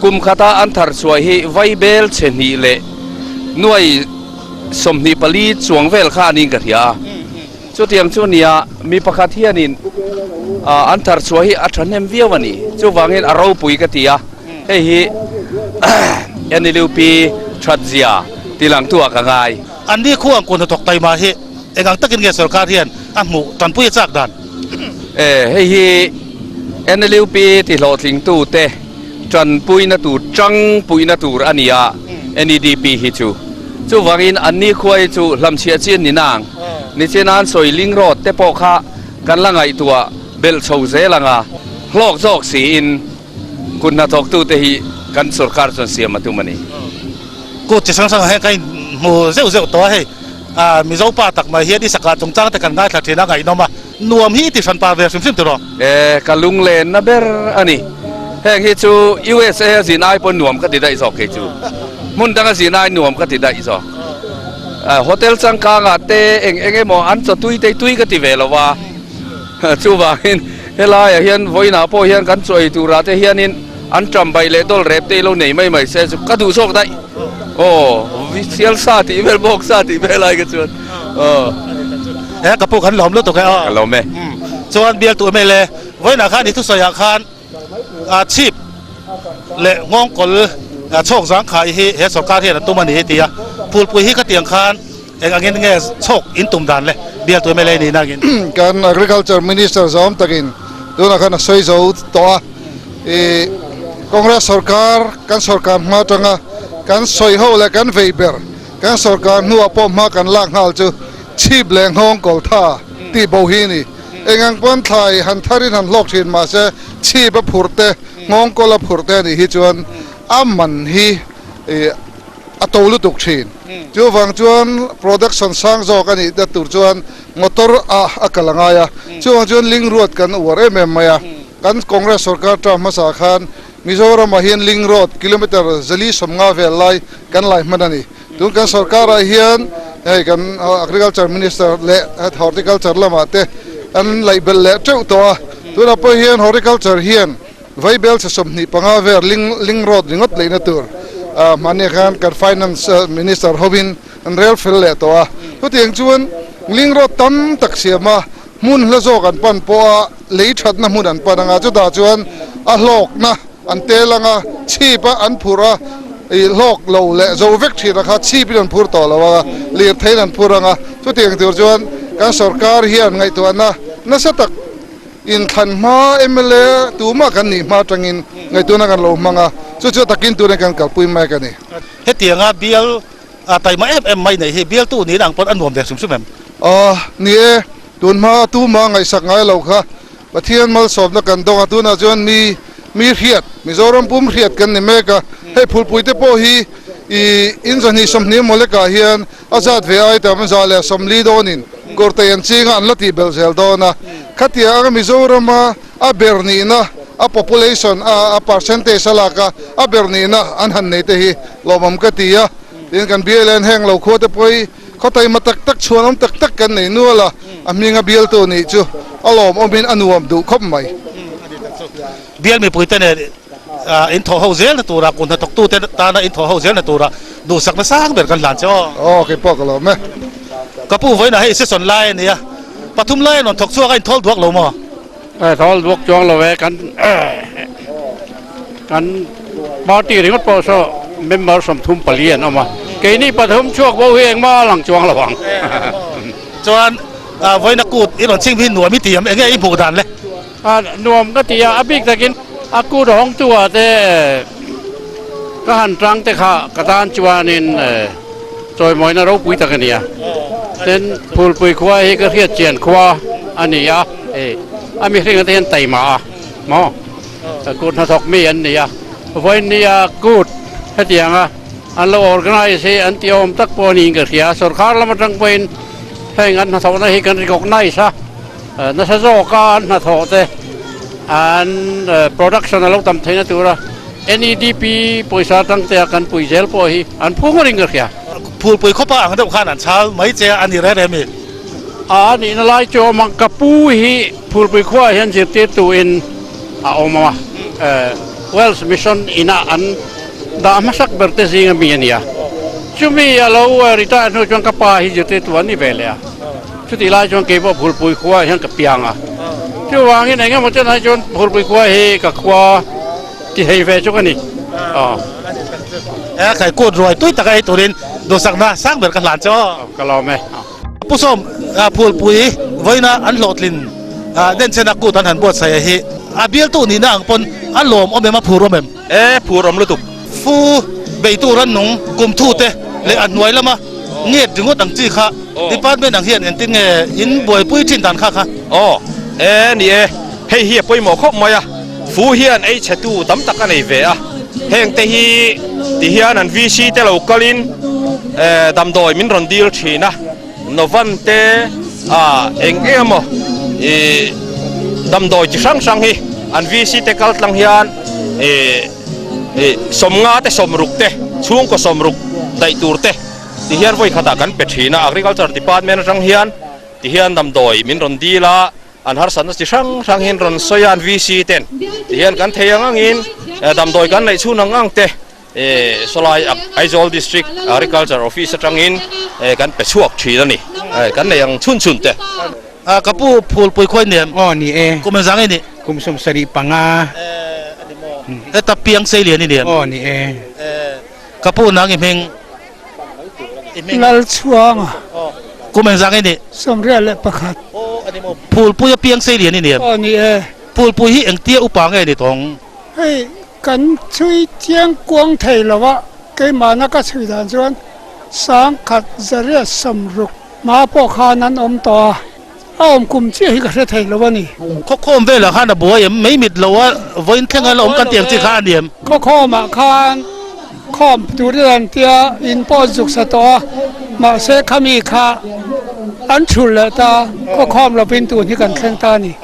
S5: kum khata an thar chhuah hi vaibel chhe hnih leh nuai 24 chuang vel kha a niin ka hria a. Chutiang chu nia, mi pakhat hianin an thar chhuah hi a thahnem viau a ni. Chuvangin a ropui ka ti a, hei hi NLUP thatzia tilangtu ah ka ngai.
S1: An ni khu ang kun hnathawk taima hi eng ang takin nge sorkar hian a hmuh tanpui a chak dan?
S5: E, hei hi NLUP tihlawhtlingtute tanpuina tur, tangpuina tur a ni a, NEDP hi chu. Chuvangin an ni khua hi chu hlamchhiah chi an ni nang. Nichina an sawi ling rawt te pawh kha kan la ngaihtuah belh chho zel ang a, hlawk zawk siin kut hnathawktute hi kan sorkar chuan siam a tum a ni.
S1: Kut chi hrang hrangah hian ka inhmu zeuh zeuh tawh a, hei Mizo pa tak mai hian i sakah chungchang te kan ngaithla thin a, ngaihnawm a. Nuam hi i ti hran pa ve hrim hrim tiraw?
S5: E, ka lunglenna ber a ni. Heng hi chu USA a zin ai pawn nuam ka ti daih zawk kei chu. Hmun danga zin ai nuam ka ti daih zawk. Hotel changkangah te eng eng emaw an chaw tui te tui ka ti ve lo va. Chuvangin helaiah hian vawiinah pawh hian kan chaw ei turah te hianin an ṭam baih leh dawl rep te i lo nei mai mai se chu ka duh zawk daih. Aw, sial sa tih vel bawk sa tih vel ai kha chuan. Aw.
S1: He ka pu kan lawm lutuk e aw.
S5: Ka lawm e.
S1: Chuan bialtu MLA vawiinah khan i thusawiah khan chhip leh nghawngkawl chhawk zangkhai hi he sorkar hian a tum a ni hi ti a. Phulpui hi khatiang khan eng angin nge chhawk in tum dan le bialtu MLA nihna angin?
S9: Kan Agriculture Minister zawm takin tunah khan a sawi zo tawh a. I Congress sorkar kan sorkar hma atanga kan sawi ho leh kan vei ber kan sorkar hnuah pawh hma kan lak nghal chu chhip leh nghawng kawl tha tih bo hi a ni. Engang pawn thlai han tharin han hlawk thin mahse chhip a phurh te, nghawng kawl a phurh te a nih hi chuan a man hi a to lutuk thin. Chuvang chuan production sang zawk a nih na tur chuan motor a a kal a ngai a. Chuvang chuan ling ruat kan uar em em mai a. Kan Congress sorkar term hmasa khan Mizoramah hian link road kilometre 450 vel lai kan lai hman a ni. Tun kan sorkarah hian hei kan Agriculture Minister leh Horticulture lamah te an laih belh leh teuh tawh a. Tunah pawh hian Horticulture hian vaibel chhe 25 vel link road ringawt leihna tur hmahni khan kan Finance Minister hovin an rel fel leh tawh a. Chutiang chuan link road tam tak siam a Hmun hla zawk an pan pawh a, lei thatna hmun an pan anga, chutah chuan a hlawkna an tel anga, chhip a an phurh a, ih hlawk lo leh zo vek thin a kha chhipin an phur tawh lo anga, lirtheiin an phur anga, chutiang tur chuan kan sorkar hian ngaihtuahna nasa tak inthlan hma mla tumah kan nih hma atangin ngaihtuahna kan lo hmang a, chu chu a takin turin kan kalpui mek a ni.
S1: Hetianga bial A taima em em mai nei hi bialtu niin ang pawn a nuam ve hrim hrim em?
S9: Aw, ni e, tun hma tuma ngaihsak ngai lo kha Pathian malsawmna kan dawng a, tunah chuan mi mi hriat, Mizoram pum hriat kan ni mek a, hei phulpui te pawh hi i in 220 mawlekah hian a zat ve ai tam 140 dawnin kawrtei an ching a, an la tih belh zel dawn a, khatiang anga Mizorama a ber nihna, a population a a percentage a lak a, a ber nihna an han nei te hi lawmawm ka ti a, tin kan bial hian heng lo khua te pawh hi khaw taima tak tak chhuanawm tak tak kan nei nual a, a hminga bialtu nih chu a lawmawmin a nuam duh khawp mai.
S1: Bial mipuite nen in thawh ho zelna tura kut hnathawktute tana in thawh ho zelna tura duhsakna sang ber kan hlan che aw.
S9: Aw kei pawh ka lawm e.
S1: Ka pu vawiinah hei session lai a nia, pathum lai a rawn thawk chhuak a inthawl duak lo maw?
S10: Thawl duak chuang lo e, kan kan party ringawt pawh saw member 34 an awm a, keini pathum chhuak bo hi engmah a lang chuang lo ang.
S1: Chuan vawiina kut i rawn chhing hi nuam i ti em? Enge i hmuh dan le?
S10: Nuam ka ti a, a bik takin a kut hawngtu ah te ka han tang te kha ka tan chuanin chawimawina ropui tak a ni a. Tin, Phulpui khua hi ka hriat chian khua a ni a, a mihring te hian taima a maw, kut hnathawk mi an ni a. Vawiin nia kut hetianga an lo organize hi an ti awm tak pawh a niin ka hria. Sorkar lam atang pawhin heng an hnathawhna hi kan recognize a. Nasa zawka an hnathawh te an production a lo tam theihna tura NEDP pawisa atang te a kan pui zel pawh hi an phu ngawt in ka hria.
S1: Phulpui khawpa ang deuh khan an chhal mai che a ni reng reng mi?
S10: A nihna lai chu awm ang, ka pu hi Phulpui khuaah hian zirtirtu in a awm a, Welsh Mission inah an dah hmasak ber te zinga mi a nia. Chumi a lo retire hnu chuan ka pa hi zirtirtu an ni ve leh a, chutih lai chuan keipawh Phulpui khua ah hian ka piang a, chuvangin eng emaw chenah chuan Phulpui khua hi ka khua ti thei ve chu ka ni.
S1: E khai kut ruai tui taka ei turin duhsakna sang ber ka hlan che aw.
S10: Ka lawm e.
S1: Pu Sawm, Phulpui vawiina an hlawhtlin denchena kut an han buatsaih a hi a bialtu nihna ang pawn a lawm awm em a phur awm em?
S11: E, phur awm lutuk.
S1: Fu beitu rannung kum thu te leh a hnuai lama nget ringawt ang chi kha department ang hian engtin nge in buaipui thin dan kha kha?
S11: Aw, e ni e, hei hi a pawimawh khawp mai a, fu hian ei chhetu tam tak a nei ve a, heng te hi ti hian an VC te lo kalin damdawi min rawn dil thin a, Novan te ah eng eng emaw ih damdawi chi hrang hrang hi an VC te kal tlang hian ih ih sawmnga te sawmruk te chhungkaw sawmruk daih tur te ti hian vawi khatah kan pe thin a Agriculture Department atang hian ti hian damdawi min rawn dil a an harsatna chi hrang hrang hi an rawn sawi a an VC ten ti hian kan thei ang angin damdawi kan neih chhun ang ang te. Sawlai Aizawl District Agriculture Office atangin kan pe chhuak thin a ni. Kan nei ang chhun chhun te.
S1: Ka pu Phulpui khuai nem.
S12: Aw ni e.
S1: Kum engzang nge ni?
S12: Kum 75.
S1: Heta piang sei lian i ni em?
S12: Aw ni e.
S1: Ka pu nang i hming?
S13: Lalchhuanga.
S1: Kum engzang nge ni?
S13: 81.
S1: Phulpui a piang sei lian i ni em?
S13: Aw ni e.
S1: Phulpui hi engtia upa nge ni tawng?
S13: Hei kan chhui chiang kuang thei lo a, keimahna ka chhui dan chuan sangkhat zariat sawmruk hma pawh khan an awm tawh a, a awm kum chiah hi ka hre thei lo a ni.
S1: Khawkhawm velah khan a buai em? Mei mit lo a vawiin thlenga la awm kan tih ang chi kha a ni em?
S13: Khawkhawmah khan khawm turin an tia in pawh an zuk sa tawh a, mahse khami kha an thul leh ta, khawkhawm lovin tun hi kan thleng ta a ni.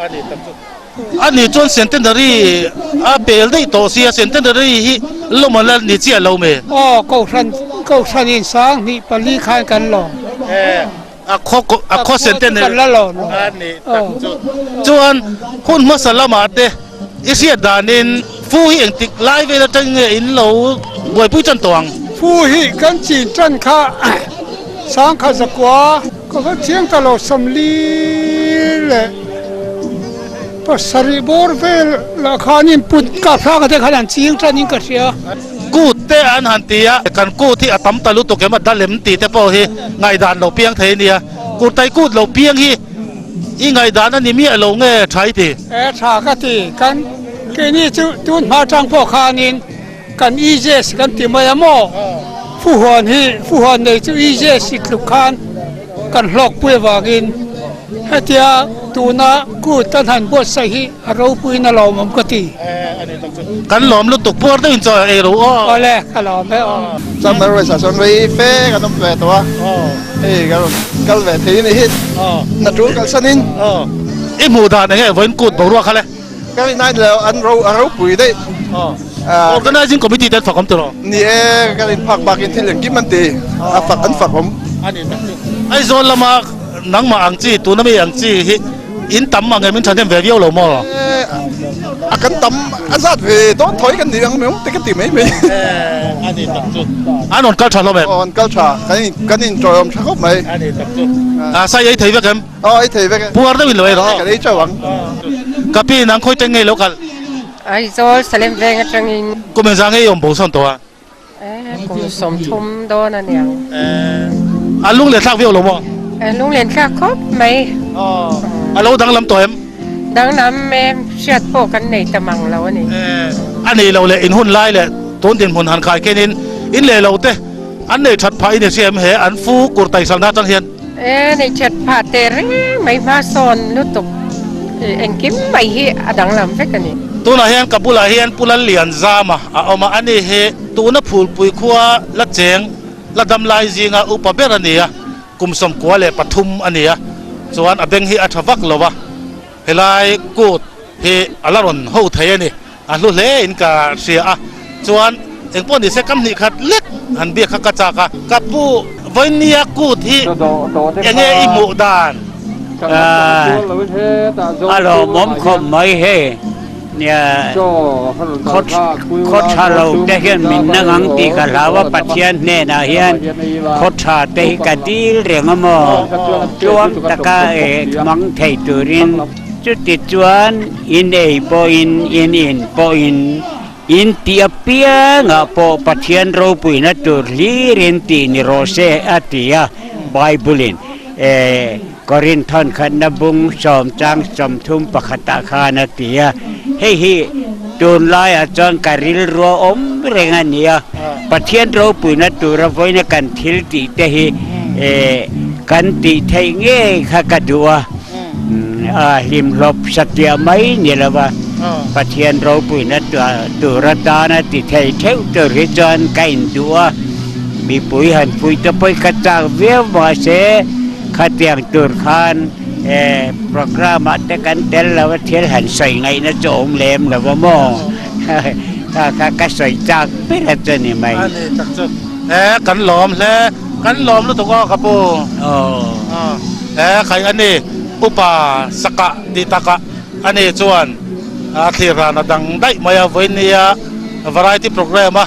S1: A nih chuan Centenary a pel daih tawh sia, Centenary hi lawm la ni chiah lo me.
S13: Aw, Kohhran, Kohhran in 2004 khan kan lawm.
S1: E, a khaw, a khaw Centenary.
S13: Kan la lawm lo.
S1: A nih tak chu. Chuan hun hmasa lamah te i hriat danin Fu hi engtik lai vel atang nge in lo buaipui tan tawh ang?
S13: Fu hi kan chin tan kha sangkhat zakua ka va chiang ta lo 40 leh pasarih bawr vel lah khanin put kap hrang te khan an ching tan in ka hria.
S1: Kut te an han ti a, kan kut hi a tam ta lutuk em a dalem tih te pawh hi ngaihdan lo piang thei a nia. Kurtai kut lo piang hi i ngaihdan a ni miah lo nge tha i ti?
S13: E tha ka ti, kan keini chu tun hma tang pawh khanin kan EJS kan ti mai a maw? Fuhuan hi fuhuan nei chu EJS i tluk khan kan hlawkpui avangin hetia tuna kut kan han buatsaih hi a ropuiin a lawmawm ka ti.
S1: Kan lawm lutuk puar deuhin chaw ei ro aw.
S13: Awle ka lawm e aw.
S9: Chuan Marwes ah chuan rei fe kan awm ve tawh a, hei ka rawn kal ve thei a nih hi, hna tul kalsanin.
S1: I hmuh dan enge vawiin kut boruak kha le?
S9: Ka rin ai lo an ro a ropui daih.
S1: Organizing committee te an fak awm tiraw?
S9: Ni e, ka rin phak bakin thil engkim an ti, a fak an fak awm.
S1: Aizawl lama nangmah ang chi, tuna mi ang chi hi in tam ang em in thahnem ve viau lo maw?
S9: A kan tam a zat ve dawn thawi kan ni ang mai awm te ka ti mai mai.
S1: A ni tak chu. An rawn kal tha hlawm em?
S9: Aw an kal tha, kan in kan in tawiawm tha khawp mai.
S1: A ni tak chu. Sai ei thei vek em?
S9: Aw ei thei vek e.
S1: Puar deuhin lo ei rawh aw.
S9: Kan ei teuh ang.
S1: Ka pi nang khawi teng ngei lo kal?
S7: Aizawl Salem veng atangin.
S1: Kum engzah ngei awm bo sawn tawh a?
S7: Kum 30 dawn a niang.
S1: A lunglen thlak viau lo maw?
S7: Lunglen thlak khawp mai.
S1: A lo danglam tawh em?
S7: Danglam em, hriat pawh kan nei ta mang lo a ni.
S1: A nei lo leh in hun lai leh tun dinhmun han khai khenin in leh lo te an nei that phah in i hria em he an fu kur taisalna atang hian?
S7: E, nei that phah teh reng mai hma sawn lutuk engkim mai hi a danglam vek a ni.
S1: Tunah hian ka bulah hian Pu Lallianzama a awm a, ani hi tuna Phulpui khua la cheng la dam lai zinga upa ber a ni a, kum 93 a ni a, chuan a beng hi a tha vak lo a, helai kut hi a la rawn ho thei a ni, a hlu hle in ka hria a, chuan engpawh ni se kam hnih khat lek han biak kha ka chak a, ka pu vawinia kut hi enge i hmuh dan?
S14: A lawmawm khawp mai hei. Nia, khaw khaw tha lo te hian min na ngang tih ka hlau a, Pathian hnenah hian khaw tha te hi ka dil reng a maw? Tluang taka hmang thei turin. Chuti chuan in ei pawhin in in pawhin in tih apiangah pawh Pathian ropuina tur hlirin tih ni rawh se a ti a, Bible-in. Korinth thawnkhatna bung sawmchang 31 ah khan a ti a, hei hi tunlaiah chuan ka rilru a awm reng a ni a, Pathian ropuina tura vawiina kan thil tih te hi kan tih theih ngei kha ka duh a, a hlimhlawp satliah mai ni lo va, Pathian ropuina tur atana ti thei theuh tur hi chuan ka induh a. Mipui han pui te pawh ka chak viau mahse khatiang tur khan programme ah te kan tel lo a thil han sawi ngaihna chu awm lem lo a maw kha kha ka sawi chak ber a chu ni mai.
S1: A ni tak chu e kan lawm hle kan lawm lutuk aw ka pu e khai a ni upa sakah tih takah a ni chuan a thlir ran a dang daih mai a vawinia variety programme a.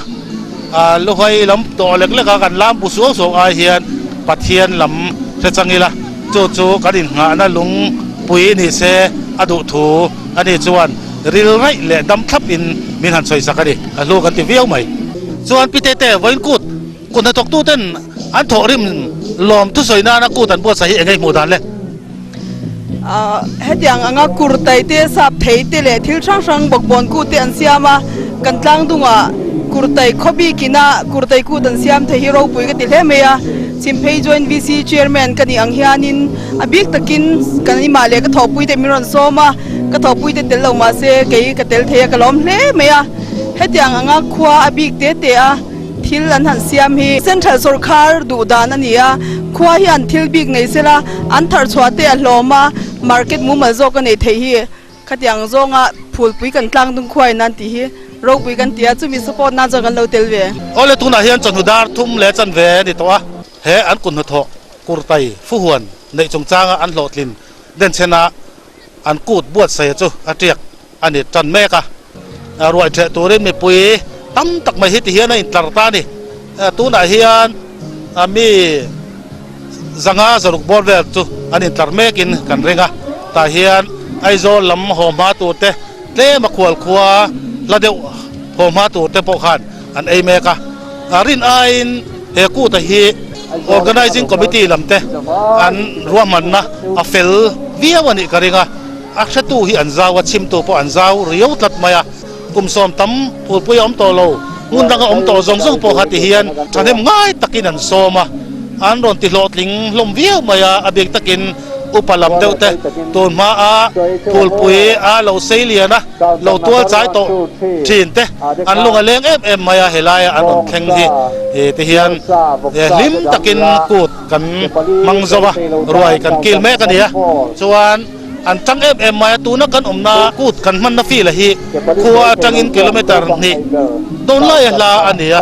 S1: Luhai lam tawh lek lek a kan lam bu suau suau ai hian Pathian lam hre chang ila, chu chu kan innghahna lungpui ni se a duh thu a ni chuan ril raih leh dam thlap in min han sawi sak a ni, a hlu kan ti viau mai. Chuan Pi Tete vawiin kut kut hnathawk tu ten an thawh rim lawm thusawi nana kut an buatsaih hi eng nge hmuh dan le?
S15: Hetiang anga kurtai te, sap thei te leh thil hrang hrang bawkbawn kut te an siam a, kan tlang dungah kurtai khaw bikina kurtai kut an siam thei hi ropui ka ti hle mai a. Chhimphei Joint VC Chairman ka nih ang hianin a bik takin kan imah leh ka thawhpui te min rawn sawm a, ka thawhpui te tel lo mahse kei ka tel thei a ka lawm hle mai a. Hetiang anga khua a bik te te a. Thil an han siam hi Central sawrkhar duh dan a ni a, khua hian thil bik nei sela an thar chhuah te a hlawm a, market mumal zawk a nei thei hi khatiang zawnga phulpui kan tlang dung khuai nan tih hi ropui kan ti a, chumi support nan chuan kan lo tel ve.
S1: Awle tunah hian chawhnu dar thum leh chanve a ni tawh a, he an kut hnathawh kurtai fuhuan neih chungchanga an hlawhtlin denchhena an kut buatsaih chu a tiak a ni tan mek a, ruai ṭheh turin mipui tam tak mai hi ti hian a intlar ta a ni. Tunah hian mi zanga zaruk bawr vel chu an intlar mekin kan ring a, tah hian Aizawl lam haw hma tur te tlem a khual khua hla deuh haw hma tur te pawh khan an ei mek a. Rin aiin he kuta hi Organising Committee lam te an ruahmanna a fel viau a nih ka ring a. A hretu hi an zau a, chhimtu pawh an zau riau tlat mai a. Kum sawm tam phulpui a awm tawh lo, hmun danga awm tawh zawng zawng pawh kha ti hian thahnem ngai takin an sawm a, an rawn ti hlawhtling hlawm viau mai a, a bik takin upa lam deuh te tun hmaa phulpui a lo sei lian a, lo tual chai tawh thin te an lung a leng em em mai a, helaia an rawn thleng hi ti hian hlim takin kut kan hmang zo a, ruai kan kil mek a ni a, chuan. An tang em em mai a, tuna kan awmna kut kan hmanna feel a hi khua atangin kilometer hnih dawn lai a hla a ni a,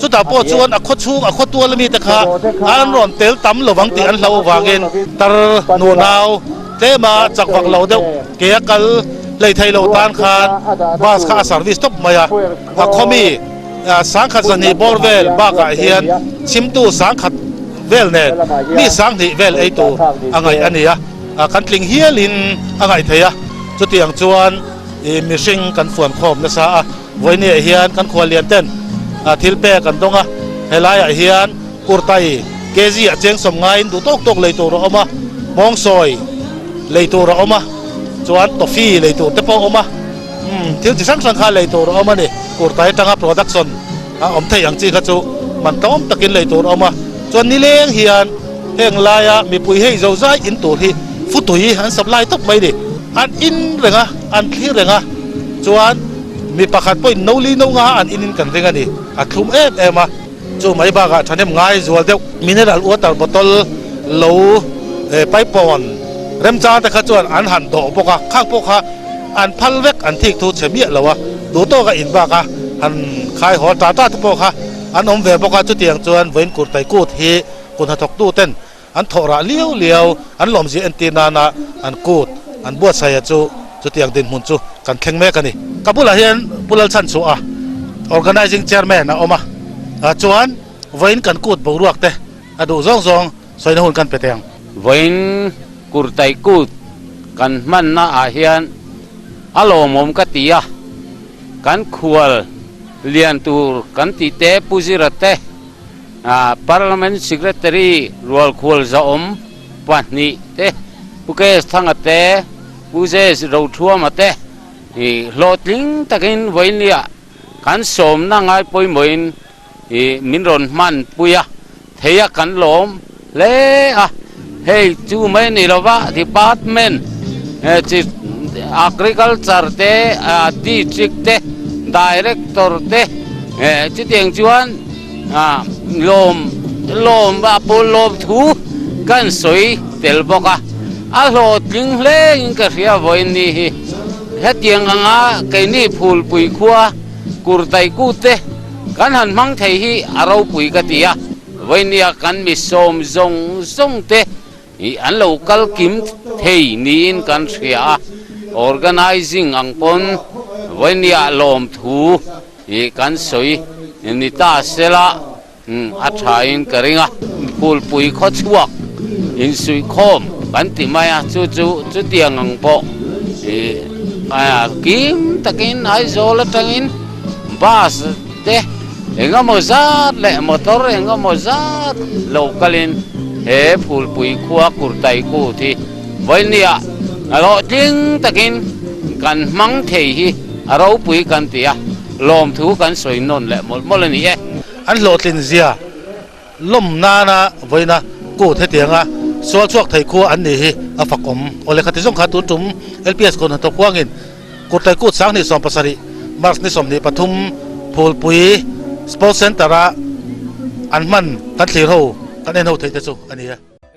S1: chutah pawh chuan a khaw chhung a khaw tual ami te kha an rawn tel tam lovang tih an hlauh avangin tar nunau tlema chak vak lo deuh ke a kal hlei thei lo tan khan bus kha a service tawp mai a, a khaw mi sangkhat zahnih bawr vel bakah hian chhimtu sangkhat vel nen mi sanghnih vel ei tur a ngaih a ni a. Kan tling hialin a ngaih thei a, chutiang chuan mihring kan fuan khawm nasa a, vawinia hian kan khuallian ten thil pek an dawng a, helaiah hian kurtai kg ah cheng sawm ngaiin duh tawk tawk lei tur a awm a, hmawngsawi lei tur a awm a, chuan toffee lei tur te pawh a awm a, thil chi hrang hrang kha lei tur a awm a ni, kurtai atanga production a awm thei ang chi kha chu man tlawm takin lei tur a awm a, chuan nileng hian. Heng laia mipui hei zo zai in tur hi futui an supply tawp mai ni. An in reng a, an thlir reng a, chuan mi pakhat pawhin no li no nga an in in kan ring a ni. A thlum em em a, chu mai bakah thahnem ngai zual deuh mineral water bottle lo pipe pawn remchang te kha chuan an han dawh bawk a, khang pawh kha an phal vek an thik thu chhe miah lo a, duh tawka in baka han khai haw ta ta te pawh kha an awm ve bawk a, chutiang chuan vawiin kurtai kut hi Kut hnathawktu ten an thawh rah liau liau an lawmzia entir nana an kut an buatsaih a chu Chutiang dinhmun chu kan thleng mek a ni. Ka bulah hian Pu Lalchhanchhuah a, Organising Chairman a awm a, chuan vawiin kan kut boruak te a duh zawng zawng sawina hun kan pe teh ang.
S14: Vawiin kurtai kut kan hmanna ah hian a lawmawm ka ti a, kan khual lian tur kan tih te Pu Zira te, Parliament Secretary Rualkhual Zaawm pahnih te, Pu KS Thanga te, Pu JS Rothuama te i hlawhtling takin vawinia kan sawmna ngai pawimawhin i min rawn hman pui a, thei a kan lawm hle a, hei chu mai a ni lova department chi agriculture te, district te, director te chutiang chuan lawm lawm a pawl lawm thu kan sawi tel bawk a, a hlawhtling hle in ka hria vawiin ni hi. Hetiang anga keini phulpui khua kurtai kute kan han hmang thei hi a ropui ka ti a, vawinia kan mi sawm zawng zawng te hi an lo kal kim thei niin kan hria a, organising ang pawn vawinia lawmthu Ih kan sawi ni ta sela a thain ka ring a, Phulpui khawchhuak insuihkhawm kan ti mai a, chu chu chutiang ang pawh ih kim takin Aizawl atangin bus te eng emaw zat leh motor eng emaw zat lo kalin he Phulpui khua Kurtai kut hi vawinia hlawhtling takin kan hmang thei hi A ropui kan ti a, lawmthu kan sawi nawn leh mawlh mawlh a ni e.
S1: An hlawhtlin zia lawm nana vawiina kut hetianga sual chhuak thei khua an nih hi a fak awm. Awle khati zawng kha tun tum LPS kut hnathawk huangin Kurtai kut 2017 March ni 23 Phulpui Sports Centre-a an hman kan thlir ho kan en ho theih te chu a ni e.